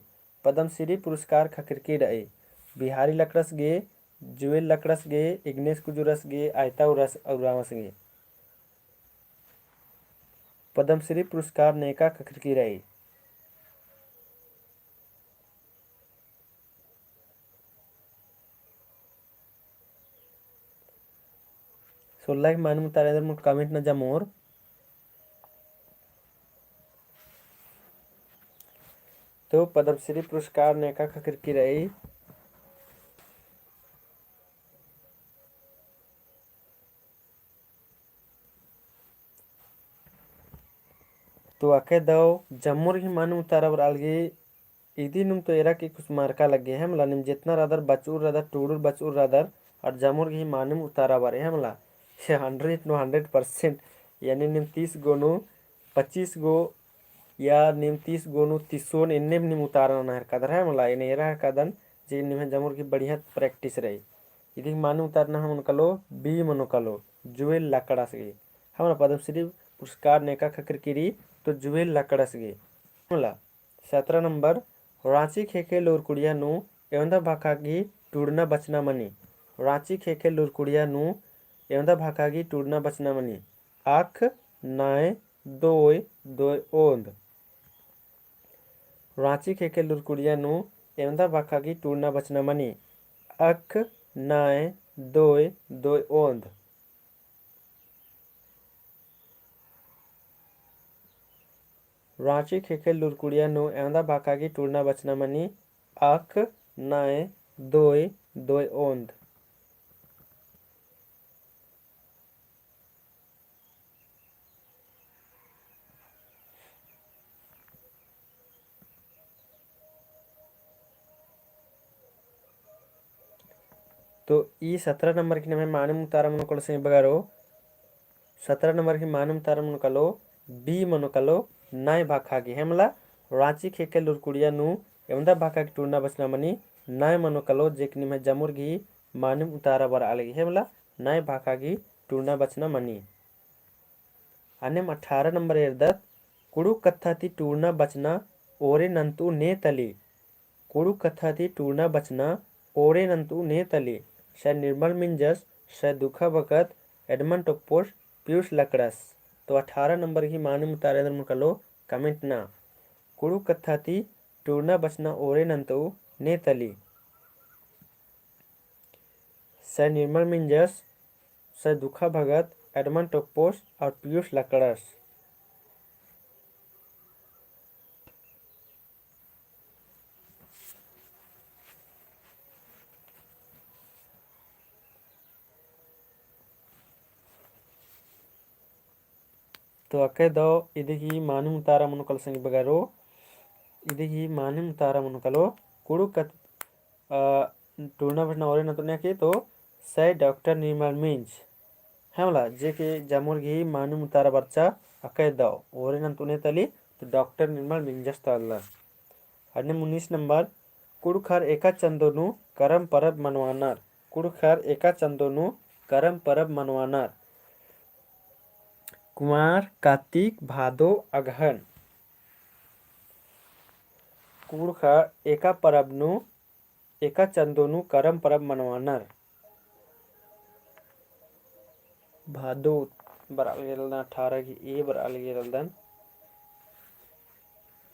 पद्मश्री पुरस्कार ख़क्खरकी रई। बिहारी लकड़स गे, जुएल लकड़स गे, इग्नेस कुजूरस गे, आयता उराँवस गे। पद्मश्री पुरस्कार नेका ख़क्खरकी रई। सोलह ही मानिम उतारा एन्दर मुट comment ना जमोर। तो पद्मश्री पुरस्कार नेका ख़क्खरकी रई। तो अके दव जम्मोर ही मानिम उतारा बरआ लगी। इदी नुम तो एरा की कुछ मार्का लग्गे है मला, नीम जेतना रअदर बचउर रअदर, टूड़ुर बचउर रअदर, और जम्मोर गही मानिम उतारा बरई है मला। ये hundred नू hundred percent, यानी नीम तीस गो नू पच्चीस गो, या नीम तीस गो नू तीसोन एन्नेम नीम उतारा नना हेलरकदर है मला, एन्ने एरा हेलरकदन, जे निम्है जम्मोर गही बढ़िया practice रई। इदी मानिम उतारा नम्है मनो कालो, B मनो कालो, जुएल लकड़स गे। है मला पद्मश्री पुरस्कार नेका ख़क्खरकी रई, तो जुएल लकड़स गे। है मला सतरा नंबर, राँची ख़ेख़ेल लूरकुड़िया नू एवंदा भाखा गही टूड़ना बचना मनी। राँची ख़ेख़ेल लूरकुड़िया नू एवंदा भाखा गही टूड़ना बचना मनी। अख, नय, दोय, दोय ओन्द। राँची ख़ेख़ेल लूरकुड़िया नू एवंदा भाखा गही टूड़ना बचना मनी। अख, नय, दोय, दोय ओन्द। राँची ख़ेख़ेल लूरकुड़िया नू एवंदा भाखा गही टूड़ना बचना मनी। अख, नय, दोय, दोय ओन्द। तो ई सतरा नंबर की नम्है मानिम उतारा मनो कालो संगी बगरो, सतरा नंबर की मानिम उतारा मनो कालो, B मनो कालो, नय भाखा गही है मला, राँची ख़ेख़ेल लूरकुड़िया नू एवंदा भाखा गही टूड़ना बचना मनी, नय मनो कालो, जेक निम्है जम्मोर गही मानिम उतारा बरआ लगी है मला, नय भाखा गही टूड़ना बचना मनी। अन्नेम अठारह नंबर एरदत, कुँड़ुख़ कत्था ती टूड़ना बचना ओरे नन्तु ने तली। कुँड़ुख़ कत्था ती टूड़ना बचना ओरे नन्तु ने तली। सर निर्मल मिंजस, सर दुखा बकत, एडमंड टोप्पोस, पीयूष लकड़स। तो अठारह नंबर गही मानिम उतारा एन्दर मनो कालो, comment ना। कुँड़ुख़ कत्था ती टूड़ना बचना ओरे नन्तउ ने तली। सै निर्मल मिंजस, सै दुखा भगत, एडमंड टोप्पोस और पीयूष लकड़स। तो अकय दव इदी गही मानिम उतारा मनो कालो संगी बगरो, इदी गही मानिम उतारा मनो कालो, कुँड़ुख़ कत-, अ, टूड़ना बचना ओरे नन्तउ ने के तो सै डॉक्टर निर्मल मिंज। है मला, जे के जमोर गही मानिम उतारा बरचा अकय दव ओरे नन्तउ ने तली, तो डॉक्टर निर्मल मिंजस तल्ला। अन्नेम उन्नीस नंबर, कुँड़ुख़र एका चंदो नू करम परब मनवानर। कुँड़ुख़र एका चंदो नू करम परब मनवानर। कुँवार, कातिक, भादो, अगहन। कुँड़ुख़र एका परब नू, एका चंदो नू करम परब मनवानर। भादो बरआ लगे रअदन, अठारह गही ए बरआ लगे रअदन।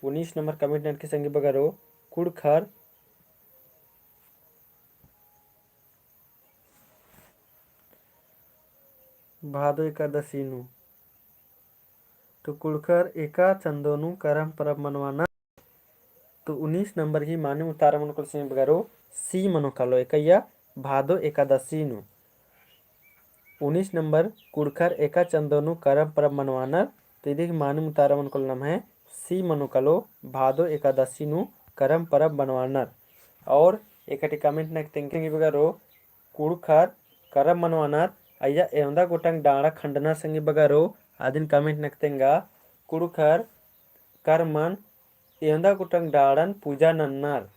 उन्नीस नंबर comment ननके संगी बगरो, कुँड़ुख़र भादो एकादशी नू। तो कुँड़ुख़र एका चंदो नू करम परब मनवानर। तो उन्नीस नंबर गही मानिम उतारा मनो कालो संगी बगरो, सी मनो कालो एकइया भादो एकादशी नू। उन्नीस नंबर, कुँड़ुख़र एका चंदो नू करम परब मनवानर। तो इदी गही मानिम उतारा मनो कालो नम्है सी मनो कालो, भादो एकादशी नू करम परब मनवानर। और एकटी comment ननके तेंगा संगी बगरो, कुँड़ुख़र करम मनवानर अइय्या एवंदा गोटंग डाँड़ा खंडनर संगी बगरो, अदिन comment ननके तेंगा, कुँड़ुख़र करमन एवंदा गोटंग डाँड़न पूजा नन्नर।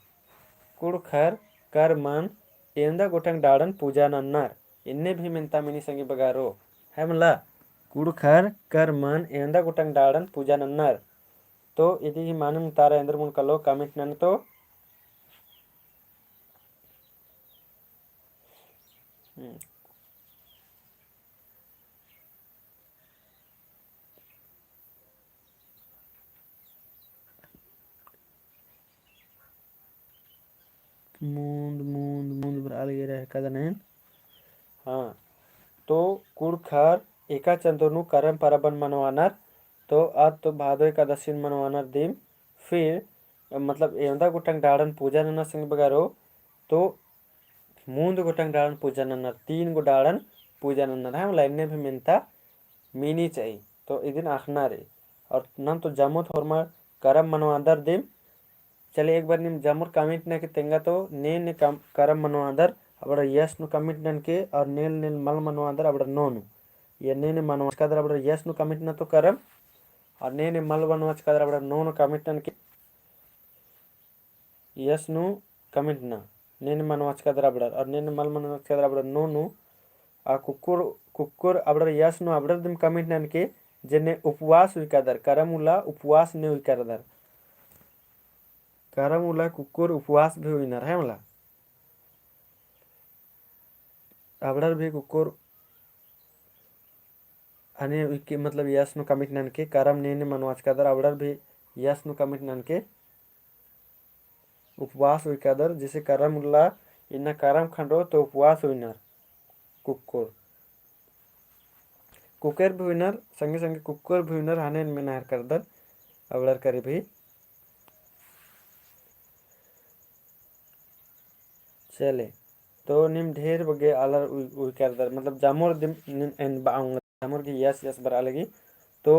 कुँड़ुख़र करमन एवंदा गोटंग डाँड़न पूजा नन्नर। एन्ने भी मेन्ता मिनी संगी बगरो, है मला, कुँड़ुख़र करमन एवंदा गोटंग डाँड़न पूजा नन्नर। तो इदी गही मानिम उतारा एन्देर मनो कालो comment नन तो। हम्म। मुन्द, मुन्द, मुन्द बरआ लगे रअदन एन। हाँ, तो कुँड़ुख़र एका चंदो नू करम परबन मनवानर, तो अद तो भादो एकादशीन मनवानर दिम, फिर मतलब एवंदा गोटंग डाँड़न पूजा नन्नर संगी बगरो, तो मुन्द गोटंग डाँड़न पूजा नन्नर, तीन गो डाँड़न पूजा नन्नर, है मला, एन्ने भी मेन्ता मिनी चाही, तो इदिन अख़ना रई। और नम तो जमोत होरमर करम मनवादर दिम। चले, एक बार नीम जमोर comment ननके तेंगा तो, ने ने कम-, करम मनवादर अबड़र yes नू comment ननके, और नेल नेल मल मनवादर अबड़र no नू। या ने ने मनवाचकादर अबड़र yes नू comment नना तो करम, और ने ने मल मनवाचकादर अबड़र no नू comment ननके। Yes नू comment नना, ने ने मनवाचकादर अबड़र, और ने ने मल मनवाचकादर अबड़र no नू। आ कुक्कोर, कुक्कोर अबड़र yes नू अबड़र दिम comment ननके, जे ने उपवास उइकादर, करम उल्ला उपवास ने उइकादर। करम उल्ला कुक्कोर उपवास भी उइनर, है मला। अबड़र भी कुक्कोर अने उइके, मतलब, yes नू comment ननके, करम ने ने मनवाचकादर, अबड़र भी yes नू comment ननके, उपवास उइकादर, जैसे करम उल्ला इन्ना करम खंडो तो उपवास उइनर, कुक्कोर। कुक्कोर भी उइनर, संगे संगे कुक्कोर भी उइनर, हने मेना हर करदर, अबड़र करी भी। चले, तो नीम ढेर बग्गे आलर उइ-, उइकादर, मतलब, जमोर दिम नीम एन बआ ओंगदर, जमोर गे yes yes बरआ लगी। तो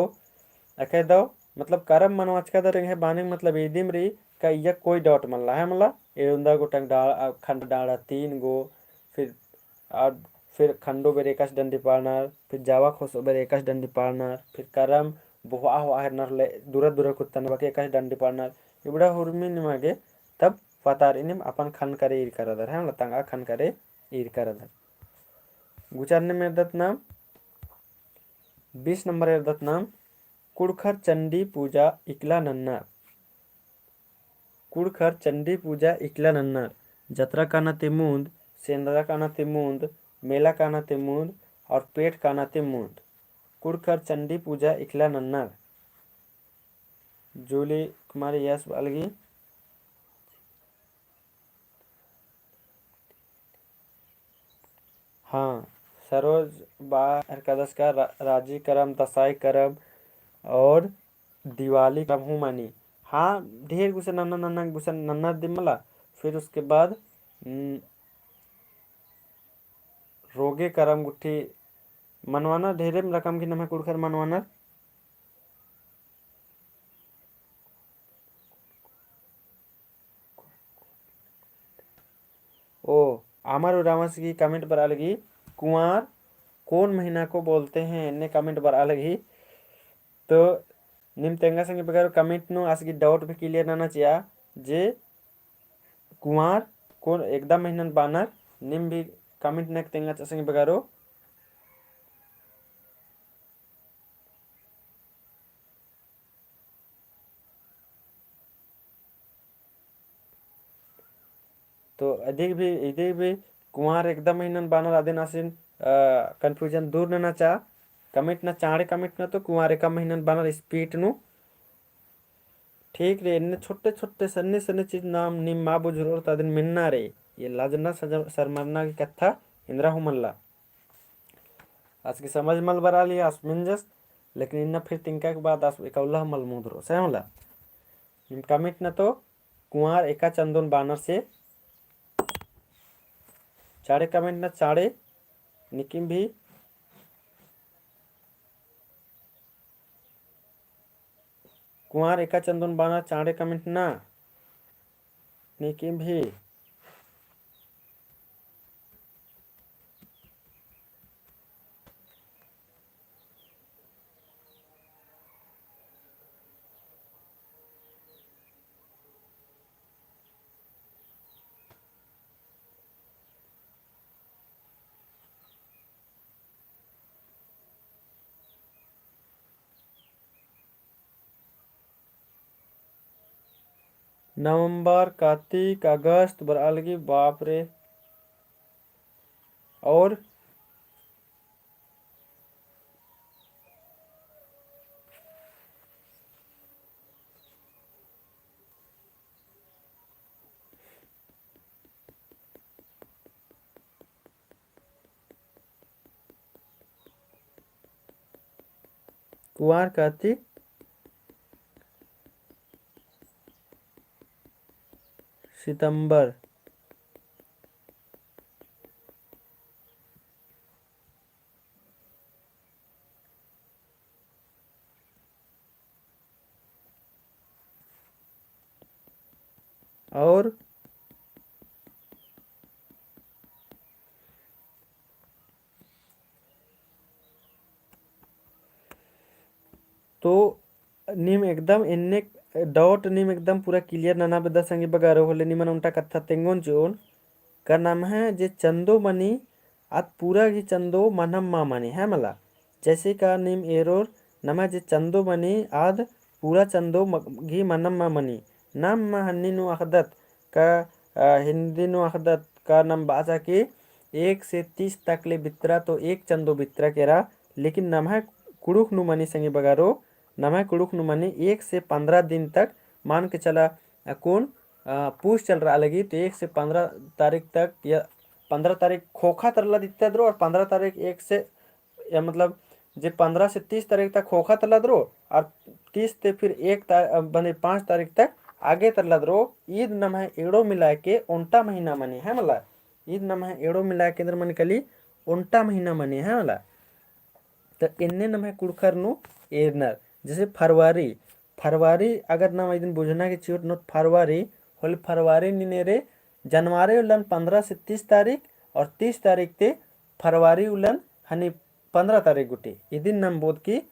अकय दव, मतलब, करम मनवाचकादर एंग्है बानिंग, मतलब, इदिम रई का इय्या कोई doubt मल्ला, है मला, एवंदा गोटंग डाँड़, आ, खंड डाँड़ा तीन गो, फिर, आ, फिर खंडो बेर एकासे डंडी पाड़नर, फिर जावा खोसो बेर एकासे डंडी पाड़नर, फिर करम बोहआ होआ हेलरनर ले दूरा दूरा कुत्तन बाकी एकासे डंडी पाड़नर, इबड़ा हुरमी निमा गे तब पतार इनिम अपन खन करे ईरका रअदर, है मला, तंगआ खन करे ईरका रअदर। गुचा अन्नेम एरदत नाम, बीस नंबर एरदत नाम, कुँड़ुख़र चंडी पूजा इकला नन्नर। कुँड़ुख़र चंडी पूजा इकला नन्नर। जतरा काना ती मुन्द, सेंदरा काना ती मुन्द, मेला काना ती मुन्द और पेट काना ती मुन्द। कुँड़ुख़र चंडी पूजा इकला नन्नर। जूली कुमारी यस बआ लगी। हाँ, सरोज बआ लगी एकादस का रा-, राजी करम, दसाई करम और दिवाली करम हूँ मनी। हाँ, ढेर गुसन नन्ना, नन्ना गुसन नन्ना दिम मला। फिर उसके बाद, उम, रोगे करम गुट्ठी मनवानर, ढेरे रकम की नम्है कुँड़ुख़र मनवानर। ओ, अमर उराँवस गही comment बरआ लगी, कुँवार कौन महीना को बोलते हैं, एन्ने comment बरआ लगी। तो नीम तेंगा संगी बगरो comment नू आस गही doubt भी clear नना चिआ, जे कुँवार कौन एकदा महीनन बानर, नीम भी comment नक तेंगा चिआ संगी बगरो। तो अदिक भी, इदिक भी कुँवार एकदा महीनन बानर अदिन आसिन, अ, confusion दूर नना चिआ, comment ना चाँड़े comment ना तो कुँवार एका महीनन बानर speed नू। ठीक रे, एन्ने छोटे छोटे सन्ने सन्ने चीज नाम नीम मा बुझुरोर ता अदिन मेन्ना रे, ये लाजना सज-, सरमरना की कत्था एन्दरा हूँ मल्ला। आस गही समझ मल बरआ लगी, आस मेंजस, लेकिन इन्ना फिर तिंका के बाद आस एका उल्ला मल मुदुरोस, है मला। नीम comment ना तो कुँवार एका चंदोन बानर से चाँड़े comment ना चाँड़े, निकिम भी कुँवार एका चंदोन बानर चाँड़े comment ना, निकिम भी। नवंबर, कार्तिक, अगस्त बरआ लगी, बाप रे। और कुँवार, कार्तिक, सितंबर। और तो नीम एकदम एन्ने doubt नीम एकदम पूरा clear नना बेद्दा संगी बगरो होले निमन ओन्टा कत्था तेंगोन चिओन का नम्है जे चंदो मनी आद पूरा गही चंदो मनम मा मनी है मला। जैसे का नीम एरोर नम्है जे चंदो मनी आद पूरा चंदो म-, गही मनम मा मनी। नम्है हन्नी नू अख़दत का, अ, हिन्दी नू अख़दत का नम बाचा कि एक से तीस तक ले बित्रा तो एक चंदो बित्रा केरा, लेकिन नम्है कुँड़ुख़ नू मनी संगी बगरो, नम्है कुँड़ुख़ नू मनी एक से पन्द्रह दिन तक मान के चला, अ, कौन, अ, पूस चल रआ लगी, तो एक से पन्द्रह तारीख तक या पन्द्रह तारीख ख़ोख़ा तरला दित्ता दरो और पन्द्रह तारीख एक से, या मतलब जे पन्द्रह से तीस तारीख तक ख़ोख़ा तरला दरो और तीस ते फिर एक ता-, अ, बने पाँच तारीख तक आगे तरला दरो, ईद नम्है एड़ो मिला के ओन्टा महीना मनी है मला। ईद नम्है एड़ो मिला के एन्दर मनी कली ओन्टा महीना मनी है मला। तो एन्ने नम्है कुँड़ुख़र नू एरनर। जैसे फरवरी, फरवरी अगर नम इदिन बुझना के चिओत नोत फरवरी, होले फरवरी नीन एरे जनवरी उल्लन पन्द्रह से तीस तारीख और तीस तारीख ते फरवरी उल्लन हनी पन्द्रह तारीख गुट्ठी। इदिन नम बोद की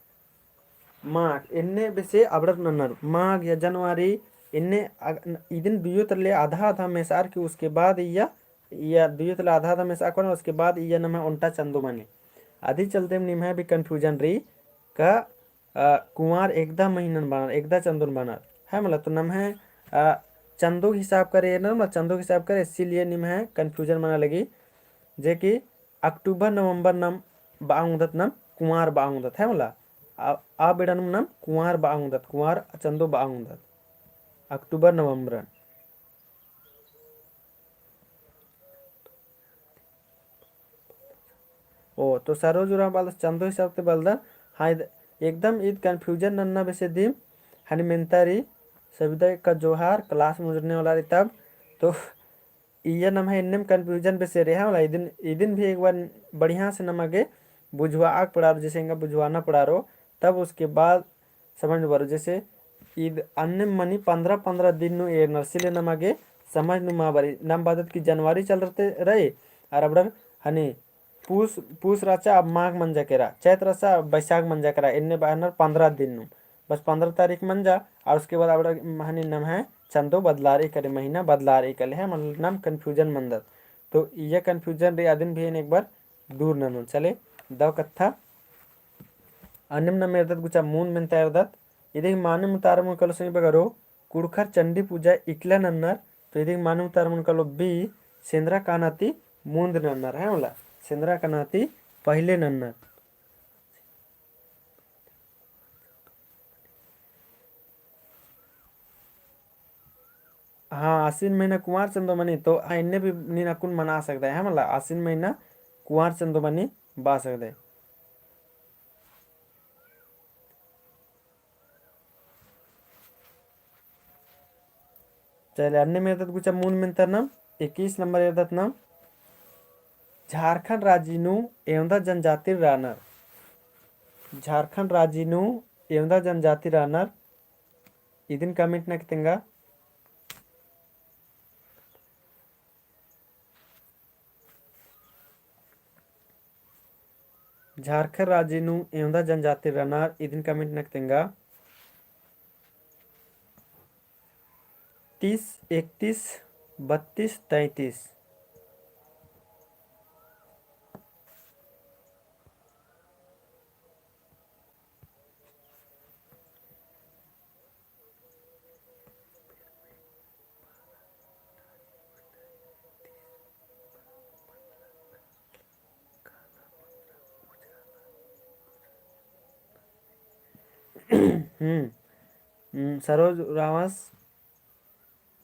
माघ, एन्ने बेसे अबड़र नन्नर, माघ या जनवरी, एन्ने अग-, इदिन दुयो तरले आधा आधा मेसार की उसके बाद इया, इया दुयो तरले आधा आधा मेसार कोन, उसके बाद इया नम्है ओन्टा चंदो मनी। अदी चलते निम्है भी confusion रई का, अ, कुँवार एकदा महीनन बानर, एकदा चंदोन बानर, है मला, तो नम्है, अ, चंदो हिसाब करे, एरनर मला चंदो हिसाब करे, इसीलिए निम्है confusion मना लगी, जे कि अक्टूबर नवंबर नम बआ ओंगदत, नम कुँवार बआ ओंगदत है मला। आ, आ बेड़ा नू नम कुंवार बआ ओंगदत, कुंवार चंदो बआ ओंगदत, अक्टूबर नवंबरन। ओ, तो सरोज उराँव बअदस चंदो हिसाब ती बलदन। हाँ, ईद, एकदम ईद confusion नन्ना बेसे दिम हनी मेन्ता रई। सबिदा का जोहार, class मुजरने वाला रई तब। तो इया नम्है एन्नेम confusion बेसे रई, हाँ, मला इदिन, इदिन भी एक बार बढ़िया से नमा गे बुझवाअक पड़ारो, जैसे एंगा बुझवाना पड़ारो, तब उसके बाद समझ नू बरो। जैसे ईद अन्नेम मनी पन्द्रह पन्द्रह दिन नू एरनर, इसीलिए नमा गे समझ नू मा बरी। नाम बअदत कि जनवरी चलरते रई, अरा अबड़र हनी पूस, पूस रहचा अब माघ मंजा केरा, चैत रहचा अब बैसाख मंजा केरा, एन्ने बअनर पन्द्रह दिन नू। बस पन्द्रह तारीख मंजा, अरा उसके बाद अबड़र हनी नम्है चंदो बदलारई कले, महीना बदलारई कले है, मतलब नाम confusion मन्दत। तो इया confusion रई अदिन भी एन एक बार दूर ननोन। चले, दव कत्था। अन्नेम नम एरदत गुचा मुन्द मेन्ता एरदत। इदिक मानिम उतारा मुन कलो संगी बगरो, कुँड़ुख़र चंडी पूजा इकला नन्नर, तो इदिक मानिम उतारा मुन कलो B, सेंदरा काना ती मुन्द नन्नर, है मला, सेंदरा काना ती पहिले नन्नर। हाँ, आसिन महीना कुंवार चंदो मनी, तो हाँ, एन्ने भी नीन अक्कुन मना सकदय, है मला, आसिन महीना कुंवार चंदो मनी बआ सकदय। चले, अन्नेम एरदत गुचा मुन्द मेन्ता नम, इक्कीस नंबर एरदत नम, झारखंड राजी नू एवंदा जनजातिर रअनर। झारखंड राजी नू एवंदा जनजातिर रअनर। इदिन comment नना तेंगा। झारखंड राजी नू एवंदा जनजातिर रअनर, इदिन comment नना तेंगा। तीस, इकतीस, बत्तीस, तैंतीस। हम्म। हम्म, सरोज उराँवस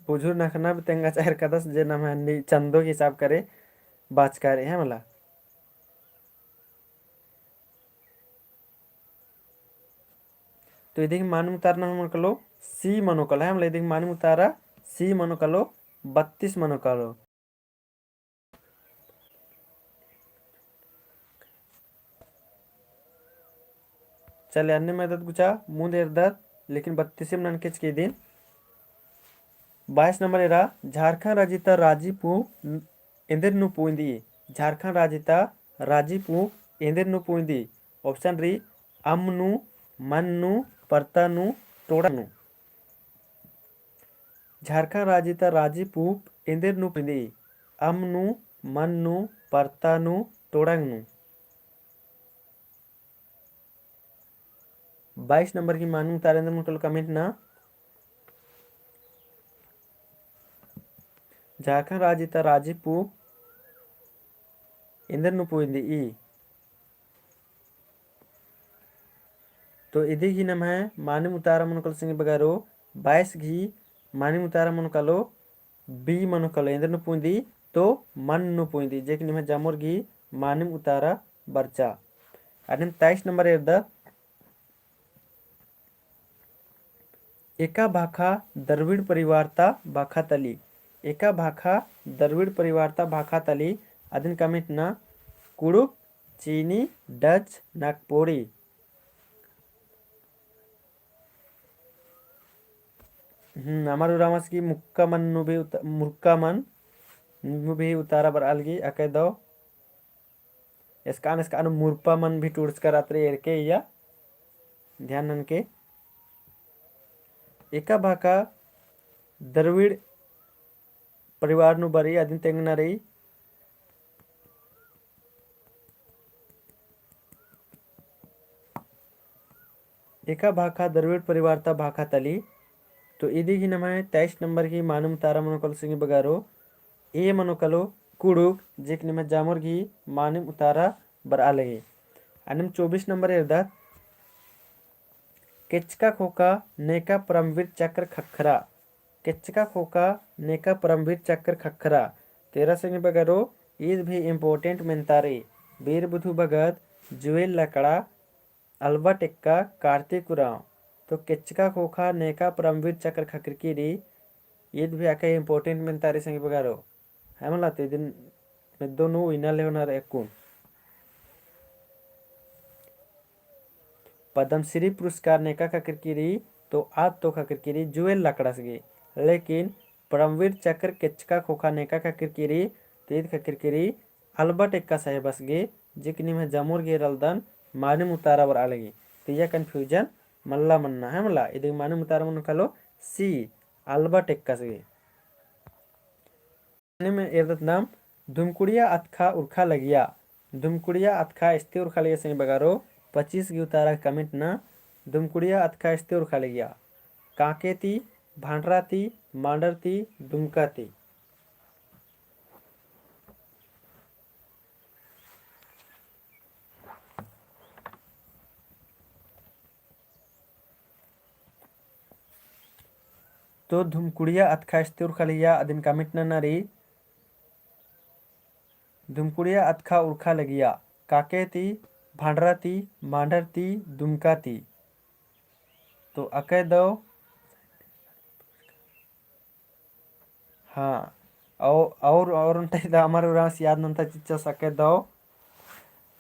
बुझुर नखना भी तेंगा चाहेर कदस जे नम्है हन्नी चंदो के हिसाब करे बाचका रई, है मला। तो इदिक मानिम उतारा नम्है मनो कालो C मनो कालो, है मला, इदिक मानिम उतारा C मनो कालो, बत्तीस मनो कालो। चले, अन्नेम एरदत गुचा मुन्द एरदत, लेकिन बत्तीसिम ननके चिके इदिन। बाईस नंबर एरा, झारखंड राजी ता राजी पू एन्देर नू पुइंदी। झारखंड राजी ता राजी पू एन्देर नू पुइंदी। Option रई, अम्म नू, मन नू, परता नू, टोड़ंग नू। झारखंड राजी ता राजी पू एन्देर नू पुइंदी। अम्म नू, मन नू, परता नू, टोड़ंग नू। बाईस नंबर की मानिम उतारा एन्देर मनो कालो comment नना। झारखंड राजी ता राजी पू एन्देर नू पुइंदी। तो इदिक ही नम्है मानिम उतारा मनो कालो संगी बगरो, बाईस गही मानिम उतारा मनो कालो, B मनो कालो, एन्देर नू पुइंदी, तो मन नू पुइंदी, जे कि निम्है जामोर गही मानिम उतारा बरचा। अन्नेम तेईस नंबर एरदत, एका भाखा द्रविड़ परिवार ता भाखा तली। एका भाखा द्रविड़ परिवार ता भाखा तली। अदिन comment नना, कुँड़ुख़, चीनी, डच, नागपुरी। हम्म, अमर उराँवस की मुक्का मन नू भी उत-, मुर्का मन नू भी उतारा बरआ लगी, अकय दव। एसकान, एसकान मुरपा मन भी टूड़चका रअत रई एरके इया, ध्यान ननके। एका भाखा द्रविड़ परिवार नू बरई अदिन तेंगना रई। एका भाखा द्रविड़ परिवार ता भाखा तली। तो इदी गही नम्है तेईस नंबर गही मानिम उतारा मनो कालो संगी बगरो, A मनो कालो कुँड़ुख़, जे कि निम्है जामोर गही मानिम उतारा बरआ लगी। अन्नेम चौबीस नंबर एरदत, केचका खोखा नेका परमवीर चक्र ख़क्खरा। केचका खोखा नेका परमवीर चक्र ख़क्खरा। तेरा संगी बगरो, ईद भी important मेन्तारी। बीर बुधु भगत, जुएल लकड़ा, अल्बर्ट एक्का, कार्तिक उराँव। तो केचका खोखा नेका परमवीर चक्र ख़क्खरकी रई, ईद भी अकय important मेन्तारी संगी बगरो। है मला, तो इदिन मेद्दो नू इन्ना लेवनर एक्कुन। पद्मश्री पुरस्कार नेका ख़क्खरकी रई, तो आद तो ख़क्खरकी रई जुएल लकड़स गे। लेकिन परमवीर चक्र केचका खोखा नेका ख़क्खरकी रई, तो ईद ख़क्खरकी रई अल्बर्ट एक्का साहेबस गे, जेक निम्है जमुर गे रलदन मानिम उतारा बरआ लगी। तो इया confusion मल्ला मन्ना है मला, इदिन मानिम उतारा मनो कालो C, अल्बर्ट एक्कस गे। मानिम एरदत नाम धुमकुड़िया अतखा उरखा लगिया। धुमकुड़िया अतखा एस्ते उरखा लगिया संगी बगरो, पच्चीस गे उतारा comment ना, धुमकुड़िया अतखा एस्ते उरखा लगिया। कांके ती, भांडरा ती, मांडर ती, दुमका ती। तो धुमकुड़िया अतखा एस्ते उरखा लगिया, अदिन comment नना रई। धुमकुड़िया अतखा उरखा लगिया, कांके ती, भांडरा ती, मांडर ती, दुमका ती। तो अकय दव हाँ, और, और, और ओन्टा इदा अमर उराँवस याद नन्ता चिच्चस अकय दव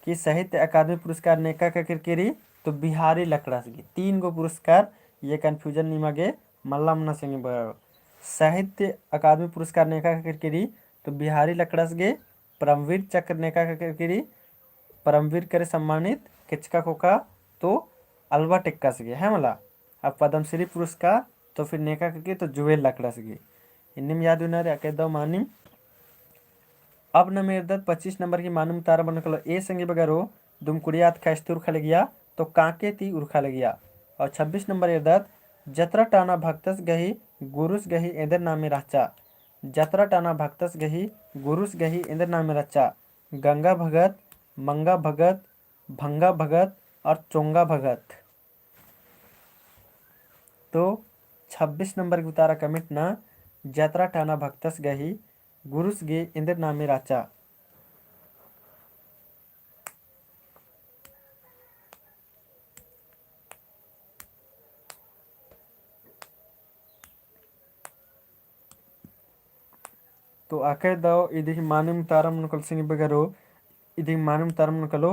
कि साहित्य अकादमी पुरस्कार नेका ख़क्खरकी रई, तो बिहारी लकड़स गे। तीन गो पुरस्कार, ये confusion निमा गे मल्ला मन्ना संगी बगरो। साहित्य अकादमी पुरस्कार नेका ख़क्खरकी रई, तो बिहारी लकड़स गे। परमवीर चक्र नेका ख़क्खरकी रई, परमवीर करे सम्मानित केचका खोखा तो अल्बर्ट एक्कस गे, है मला। अब पद्मश्री पुरस्कार तो फिर नेका ख़क्खरकी तो जुएल लकड़स गे। इन्नेम याद उइना रई अकय दव मानिम। अब नम एरदत पच्चीस नंबर की मानिम उतारा मनो कालो A संगी बगरो, धुमकुड़िया अतखा एस्ते उरखा लगिया, तो कांके ती उरखा लगिया। और छब्बीस नंबर एरदत, जतरा टाना भक्तस गही, गुरुस गही एन्देर नामे रहचा। जतरा टाना भक्तस गही, गुरुस गही एन्देर नामे रहचा। गंगा भगत, मंगा भगत, भंगा भगत और चोंगा भगत। तो छब्बीस नंबर गे उतारा comment ना, जतरा टाना भक्तस गही, गुरुस गही एन्देर नामे रहचा। तो अकय दव इदी ही मानिम उतारा मनो कालो संगी बगरो, इदी ही मानिम उतारा मनो कालो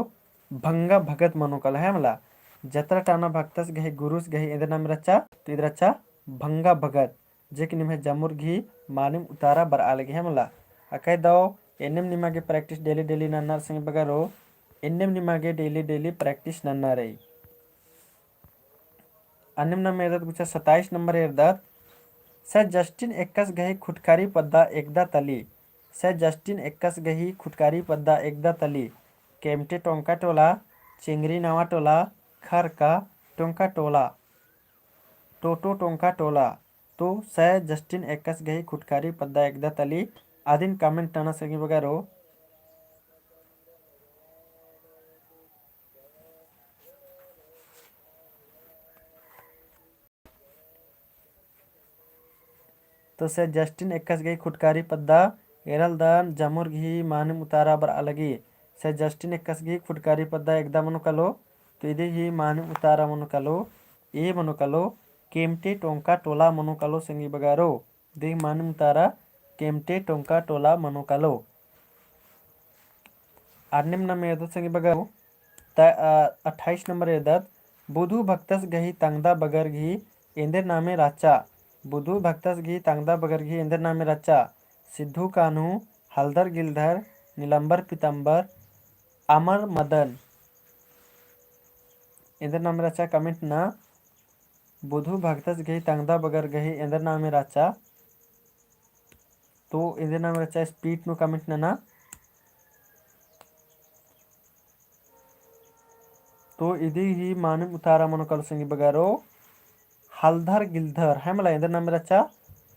भंगा भगत मनो कालो, है मला। जतरा टाना भक्तस गही गुरुस गही एन्देर नामे रहचा, तो इद रहचा भंगा भगत। जेक निम्है जमुर गही मानिम उतारा बरआ लगी, है मला। अकय दव एन्नेम निमा गे practice daily daily नन्नर संगी बगरो, एन्नेम निमा गे daily daily practice नन्ना रई। अन्नेम नम एरदत गुच्छा सताईस नंबर एरदत, सैं जस्टिन एक्कस गही खुटकारी पद्दा एकदा तली। सैं जस्टिन एक्कस गही खुटकारी पद्दा एकदा तली। केमटे टोंका टोला, चिंगरी नावा टोला, खरका टोंका टोला, टोटो टोंका टोला। तो सैं जस्टिन एक्कस गही खुटकारी पद्दा एकदा तली। अदिन comment नना संगी बगरो। तो सैं जस्टिन एक्कस गही खुटकारी पद्दा एरलदन जमुर गही मानिम उतारा बरआ लगी। सैं जस्टिन एक्कस गही खुटकारी पद्दा एकदा मनो कालो, तो इदी ही मानिम उतारा मनो कालो, A मनो कालो, केमटे टोंका टोला मनो कालो संगी बगरो। इदी ही मानिम उतारा केमटे टोंका टोला मनो कालो। अन्नेम नम एरदत संगी बगरो, त, अ, अट्ठाईस नंबर एरदत, बुधु भक्तस गही तंगदा बगर गही एन्देर नामे रहचा। बुधु भक्तस गही तंगदा बगर गही एन्देर नामे रहचा। सिद्धू कान्हू, हलधर गिलधर, नीलम्बर पीतम्बर, अमर मदन। एन्देर नामे रहचा comment ना। बुधु भक्तस गही तंगदा बगर गही एन्देर नामे रहचा। तो एन्देर नामे रहचा speed नू comment नना। तो इदी ही मानिम उतारा मनो कालो संगी बगरो हलधर गिलधर, है मला, एन्देर नामे रहचा।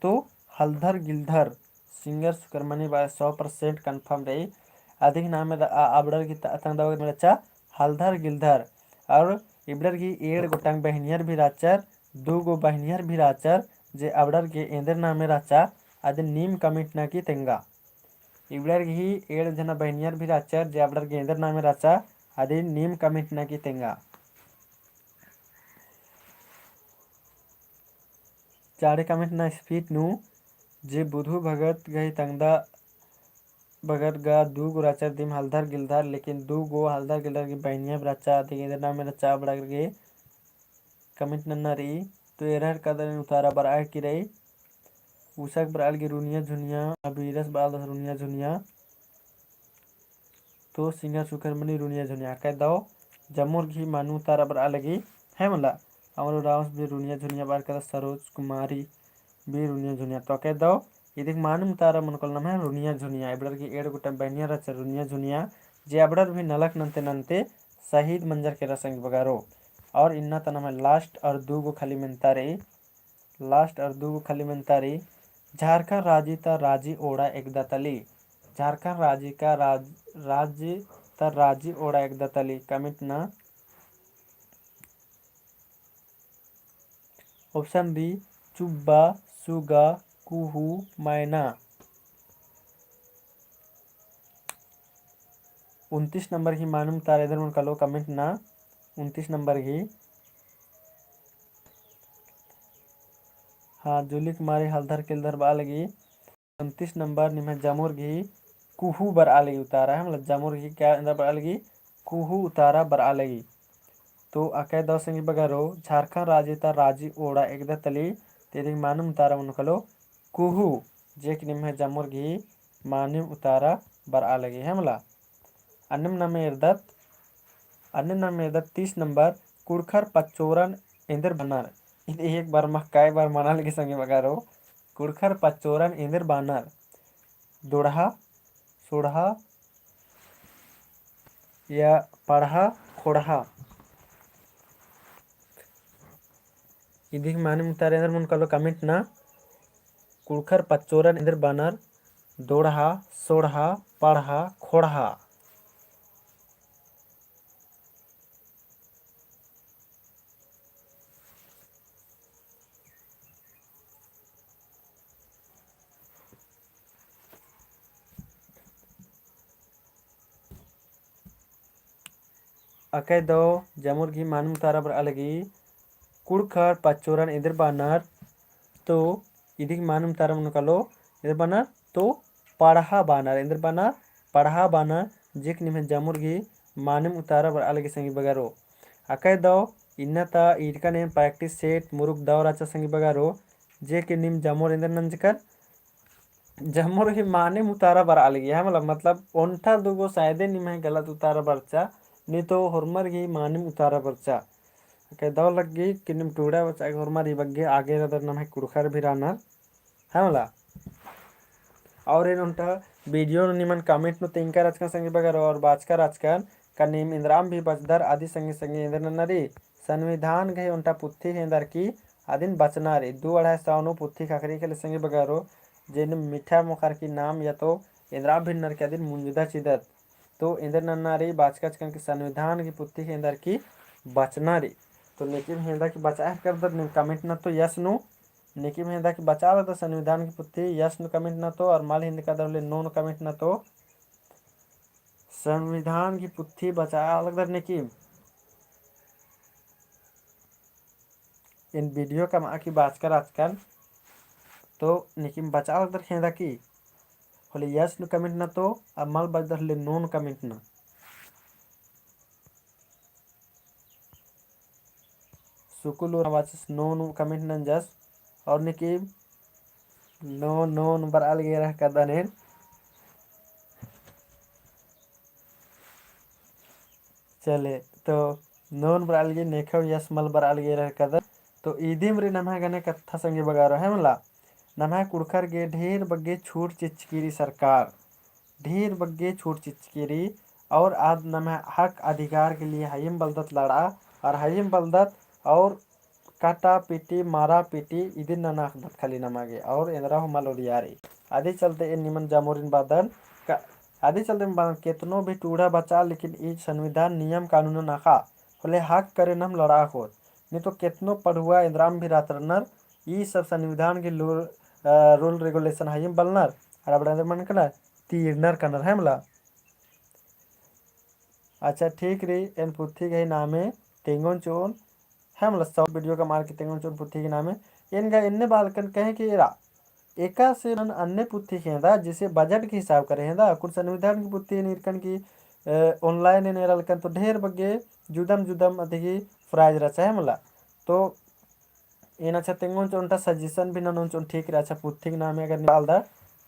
तो हलधर गिलधर singer सुकरमनी बाय सौ percent confirm रई। अदिक नामे द-, आ-, अबड़र गही त-, तंगदा बगर रहचा हलधर गिलधर। और इबड़र गही एंड़ गोटंग बहिनियर भी रहचर, दू गो बहिनियर भी रहचर, जे अबड़र गे एन्देर नामे रहचा, अदिन नीम comment नना की तेंगा। इबड़र गही एंड़ झना बहिनियर भी रहचर, जे अबड़र गे एन्देर नामे रहचा, अदिन नीम comment नना की तेंगा। चाड़े comment नना speed नू, जे बुधु भगत गही तंगदा भगत गा दू गो रहचर दिम हलधर गिलधर, लेकिन दू गो हलधर गिलधर गही बहिनिया भी रहचा, अदिन एन्देर नामे रहचा अबड़र गे comment नन्ना रई। तो एरर कादन उतारा बरआ की रई। उसक बरआ लगी रुनिया झुनिया, अबीरस बरआ लगी रुनिया झुनिया। तो सिंगर सुखरमनी रुनिया झुनिया। अकय दव जमुर गही मानिम उतारा बरआ लगी, है मला। अमरो रावस भी रुनिया झुनिया बरआ कादस, सरोज कुमारी भी रुनिया झुनिया। तो अकय दव इदिक मानिम उतारा मनो कालो नम्है रुनिया झुनिया। इबड़र गही एंड़ गोटंग बहिनियर रहचर रुनिया झुनिया, जे अबड़र भी नलख नन्ते नन्ते शहीद मंजर केरा संगी बगरो। और इन्ना ता नम्है last और दू गो खाली मेन्ता रई। Last और दू गो खाली मेन्ता रई, झारखंड राजी ता राजी ओड़ा एकदा तली। झारखंड राजी का राज-, राजी ता राजी ओड़ा एकदा तली। Comment नना। Option B, चुब्बा, सुगा, कुहू, मैना। उनतीस नंबर गही मानिम उतारा एन्देर मनो कालो comment नना। उनतीस नंबर गही। हाँ, जूली कुमारी हलधर केलधर बरआ लगी। उनतीस नंबर निम्है जमुर गही कुहू बरआ लगी उतारा, है मतलब जमुर गही का एन्देर बरआ लगी, कुहू उतारा बरआ लगी। तो अकय दव संगी बगरो, झारखंड राजी ता राजी ओड़ा एकदा तली, तो इदिक मानिम उतारा मनो कालो कुहू, जे कि निम्है जमुर गही मानिम उतारा बरआ लगी, है मला। अन्नेम नामे एरदत, अन्नेम नामे एरदत तीस नंबर, कुँड़ुख़र पच्चोरन एन्देर बअनर। इद एक बार मल कई बार मना लगी संगी बगरो, कुँड़ुख़र पच्चोरन एन्देर बअनर। दोड़हा, सोड़हा, या पड़हा, खोड़हा। इदिक मानिम उतारा एन्देर मनो कालो comment नना। कुँड़ुख़र पच्चोरन एन्देर बअनर, दोड़हा, सोड़हा, पड़हा, खोड़हा। अकय दव जमुर गही मानिम उतारा बरआ लगी, कुँड़ुख़र पच्चोरन एन्देर बअनर, तो इदिक मानिम उतारा मनो कालो एन्देर बअनर, तो पड़हा बअनर, एन्देर बअनर, पड़हा बअनर, जे कि निम्है जमुर गही मानिम उतारा बरआ लगी संगी बगरो। अकय दव इन्ना ता ईरकन एन practice set मुरुख दव रहचा संगी बगरो, जे कि नीम जमुर एन्देर नंजकर, जमुर गही मानिम उतारा बरआ लगी, है मला, मतलब ओन्टा दुगो शायदे निम्है गलत उतारा बरचा, नी तो होरमर गही मानिम उतारा बरचा। अकय दव लग्गी कि नीम टूड़ा बचा के होरमर ई बग्गे आगे रअदर नम्है कुँड़ुख़र भी रअनर, है मला। और एन ओन्टा video नू निमन comment नू तेंगका रहचकन संगी बगरो और बाचका रहचकन का नीम एन्दराम भी बचदर अदी संगी संगी एन्देर नन्ना रई। संविधान गही ओन्टा पुथी हेंदर की अदिन बचना रई। दू अढ़ाई सौ नू पुथी ख़क्खरी खेले संगी बगरो, जे नीम मिठा मोख़र की नाम या तो एन्दरा भिन्नर की अदिन मुंजदा चिदत। तो एन्देर नन्ना रई बाचका रहचकन की संविधान गही पुथी हेंदर की बचना रई। तो नेकिम हेंदा की बचआ हेलरदर नीम comment नना तो yes नू, नेकिम हेंदा की बचआ लगदर संविधान गही पुथी yes नू comment नना तो, और मल हेंदका दव ले no नू comment नना तो। संविधान गही पुथी बचआ लगदर नेकिम। एन video कमआ की बाचका रहचकन, तो नेकिम बचआ लगदर हेंदा की, होले yes नू comment नना तो, अब मल बचदर होले no नू comment नना। सुकुल उराँव बाचस no नू comment नंजस, और नेकिम no, no नू बरआ लगी रहकदन एन। चले, तो no नू बरआ लगी, नेखव yes मल बरआ लगी रहकदन। तो इदिम रई नम्है गने कत्था संगी बगरो है मला। नम्है कुँड़ुख़र गे ढेर बग्गे छूट चिच्चकी रई सरकार। ढेर बग्गे छूट चिच्चकी रई, और आद नम्है हक अधिकार के लिए हइयम बलदत लड़आ, और हइयम बलदत, और काटा पीटी, मारा पीटी, इदिन नना अख़दत खाली नमा गे, और एन्दरा हूँ मल ओरिया रई। अदी चलते एन निमन जमोरिन बअदन, का-, अदी चलते एन बअदन, केतनो भी टूड़ा बचआ, लेकिन ई संविधान नियम कानूनन अख़आ, होले हक करे नाम लड़ाक होत। नी तो केतनो पढ़ुआ एन्दराम भी रात रअनर, ई सब संविधान के लूर-, अ, rule regulation हइम बलनर, अरा अबड़ा एन्दर मनकनर, तीरनर कनर है मला। अच्छा ठीक रई, एन पुथी गही नामे तेंगोन चिओन, है मला, सब video का मार के तेंगोन चिओन पुथी गही नामे। एन गा एन्ने बालकन कहे कि एरा, एकासे नन अन्ने पुथी खेंदा, जैसे budget के हिसाब करे हेंदा, अक्कुन संविधान की पुथी एन ईरकन की, अ, online एन एरलकन तो ढेर बग्गे जुदम जुदम अदिगी prize रहचा है मला। तो एन अच्छा तेंगोन चिओन, ओन्टा suggestion भी ननोन चिओन, ठीक रई, अच्छा पुथी गही नामे अगर निकालदा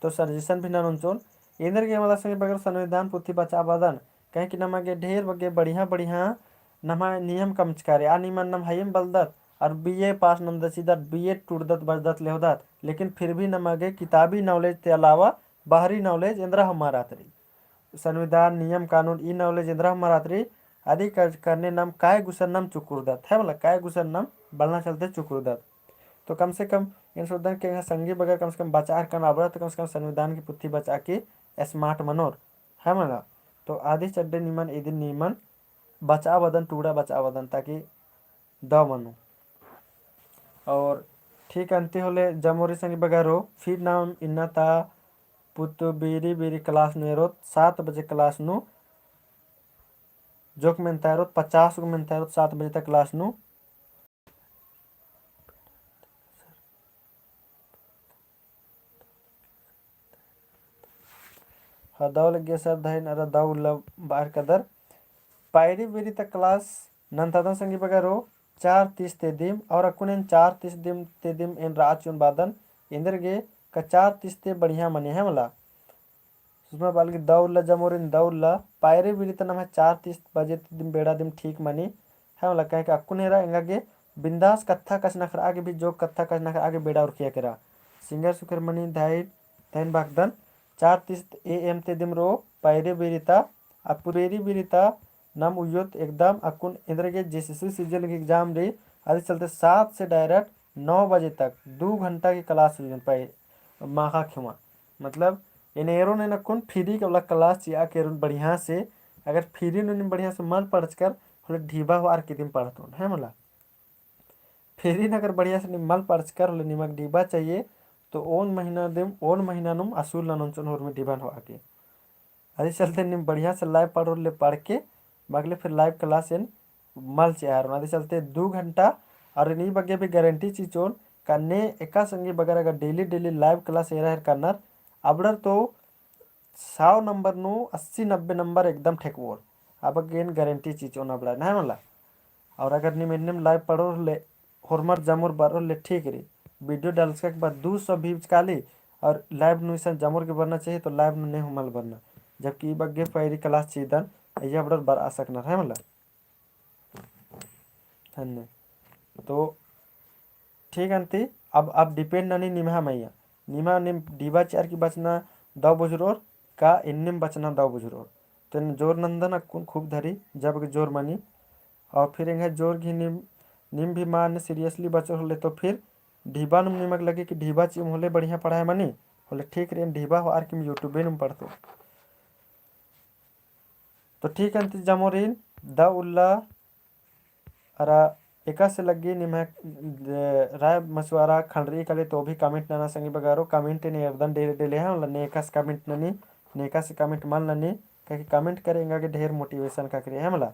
तो suggestion भी ननोन चिओन। एन्देरगे मला संगी बगर संविधान पुथी बचाबअदन, कहे कि नमा गे ढेर बग्गे बढ़िया बढ़िया नमा नियम कमचका रई, आ नियमन नम हइम बलदत, अरा B A pass नम दचिदत, B A टुड़दत बजदत लेहोदत, लेकिन फिर भी नमा गे किताबी knowledge ते अलावा बाहरी knowledge एन्दरा हूँ मल रअत रई। संविधान, नियम, कानून, ई knowledge एन्दरा हूँ मल रअत रई, अदी कर-, करने नम काय गुसन नम चुकुरदत, है मला, काय गुसन नम बलना चलते चुकुरदत। तो कम से कम एन सोचदन कि एंग्है संगी बगर कम से कम बचआ रअनर अबड़ा, तो कम से कम संविधान की पुथी बचआ की smart मनोर, है मला। तो अदी चड्डे निमन, इदिन निमन बचआबअदन, टूड़ा बचआबअदन, ताकि दव मनो। और ठीक अन्ती होले जमोरी संगी बगरो, फिर नाम इन्ना ता पुत्तु बीरी बीरी class नू एरोत, सात बजे class नू जोक मेन्ता एरोत, पचास गो मेन्ता एरोत, सात बजे तक class नू। हाँ, दव लग्गी sir, धइन अरा दव उल्ला बाहर कदर। पैरी बीरी ता class नन्तादन संगी बगरो, चार तीस ते दिम, और अक्कुन एन चार तीस दिम ते दिम एन रआ चिओन बअदन, एन्देरगे का चार तीस ते बढ़िया मनी है मला। सुषमा बालगी दव उल्ला जमोरिन दव उल्ला, पैरी बीरी ता नम्है चार तीस बजे ते दिम बेड़ा दिम ठीक मनी, है मला, कहे कि अक्कुन एरा एंगा गे बिंदास कत्था कछनखरआ गे भी जोक कत्था कछनखरआ गे बेड़ा उरखिया केरा। सिंगर सुखर मनी धाई धाइन बाकदन चार तीस A M ते दिम रो पैरी बीरी ता, आ पैरी बीरी ता नम उयोत एकदम अक्कुन एन्देरगे J C C season की exam रई, अदी चलते सात से direct नौ बजे तक दू घंटा की class हुई पै माखा खेमा। मतलब एन एरोन एन अक्कुन free के वाला class चिआ के एरोन बढ़िया से, अगर free नू नीम बढ़िया से मल पढ़चकर होले ढिबा होअर की दिम पढ़तोन, है मला। Free नू अगर बढ़िया से नीम मल पढ़चकर होले निमक ढिबा चाहिए, तो ओन महीना दिम, ओन महीना नुम असूल ननोन चिओन होरमी ढिबा नू होआ के। अदी चलते नीम बढ़िया से live पढ़ोर ले पढ़ के, बगले फिर live class एन मल चिआ एरोन। अदी चलते दू घंटा, और एन ई बग्गे भी guarantee चिचोन, का ने एका संगी बगर अगर daily daily live class era हेलरनर, अबड़र तो सौ number नू अस्सी नब्बे number एकदम ठेकबोर। आ बग्गे एन guarantee चिचोन अबड़ा, है मला। और अगर नीम एन्नेम live पढ़ोर ले, होरमर जमोर बरओर ले ठीक रई। Video डालचका के बाद दू सौ views काली, और live नू इसन जमोर के बरना चाहिए, तो live नू ने हूँ मल बरना। जबकि ई बग्गे पैरी class चिदन, अइय्या अबड़र बरआ सकनर, है मला। धन्य। तो ठीक अन्ती, अब, अब depend ननी निम्है मइय्याँ। निम्है नीम ढिबा चिअर की बचना दव बुझुरओर, का एन्नेम बचना दव बुझुरओर। तो एन जोर नन्दन अक्कुन खूब धरी, जब के जोर मनी। और फिर एंग्है जोर गही नीम, नीम भी मान seriously बचोर होले तो फिर ढिबा नुम निमक लग्गी कि ढिबा चिम होले बढ़िया पढ़ाई मनी, होले ठीक रई, एन ढिबा होअर की YouTube नुम पढ़तो। तो ठीक अन्ती जमोरिन, दव उल्ला अरा एकासे लग्गी निम्है, दे, राय मशवरा खंडरी काली तो भी comment नना संगी बगरो, comment ने एरदन डेले डेले है, मला ने एकासे comment ननी, ने एकासे comment मल ननी, काकि comment करे एंगा गे ढेर motivation काकरी है मला।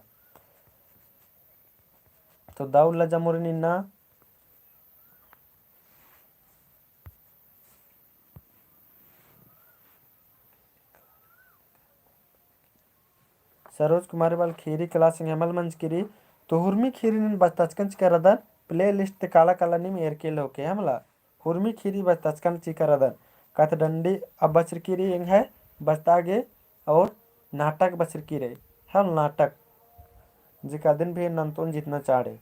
तो दव उल्ला जमोरिन इन्ना। सरोज कुमारी बाल खीरी class एंग्है मल मंजकी रई, तो हुरमी खीरी नीन बचताचकन चिका रअदन, playlist ते काला काला नीम एरके लोके है मला। हुरमी खीरी बचताचकन चिका रअदन, कथडंडी अब बचरकी रई एंग्है बचता गे, और नाटक बचरकी रई, है नाटक, जिका दिन भी नन्तोन जितना चाड़े।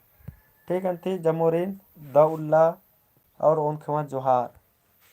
ठीक अन्ती जमोरिन दव उल्ला और ओन खेमा जोहार।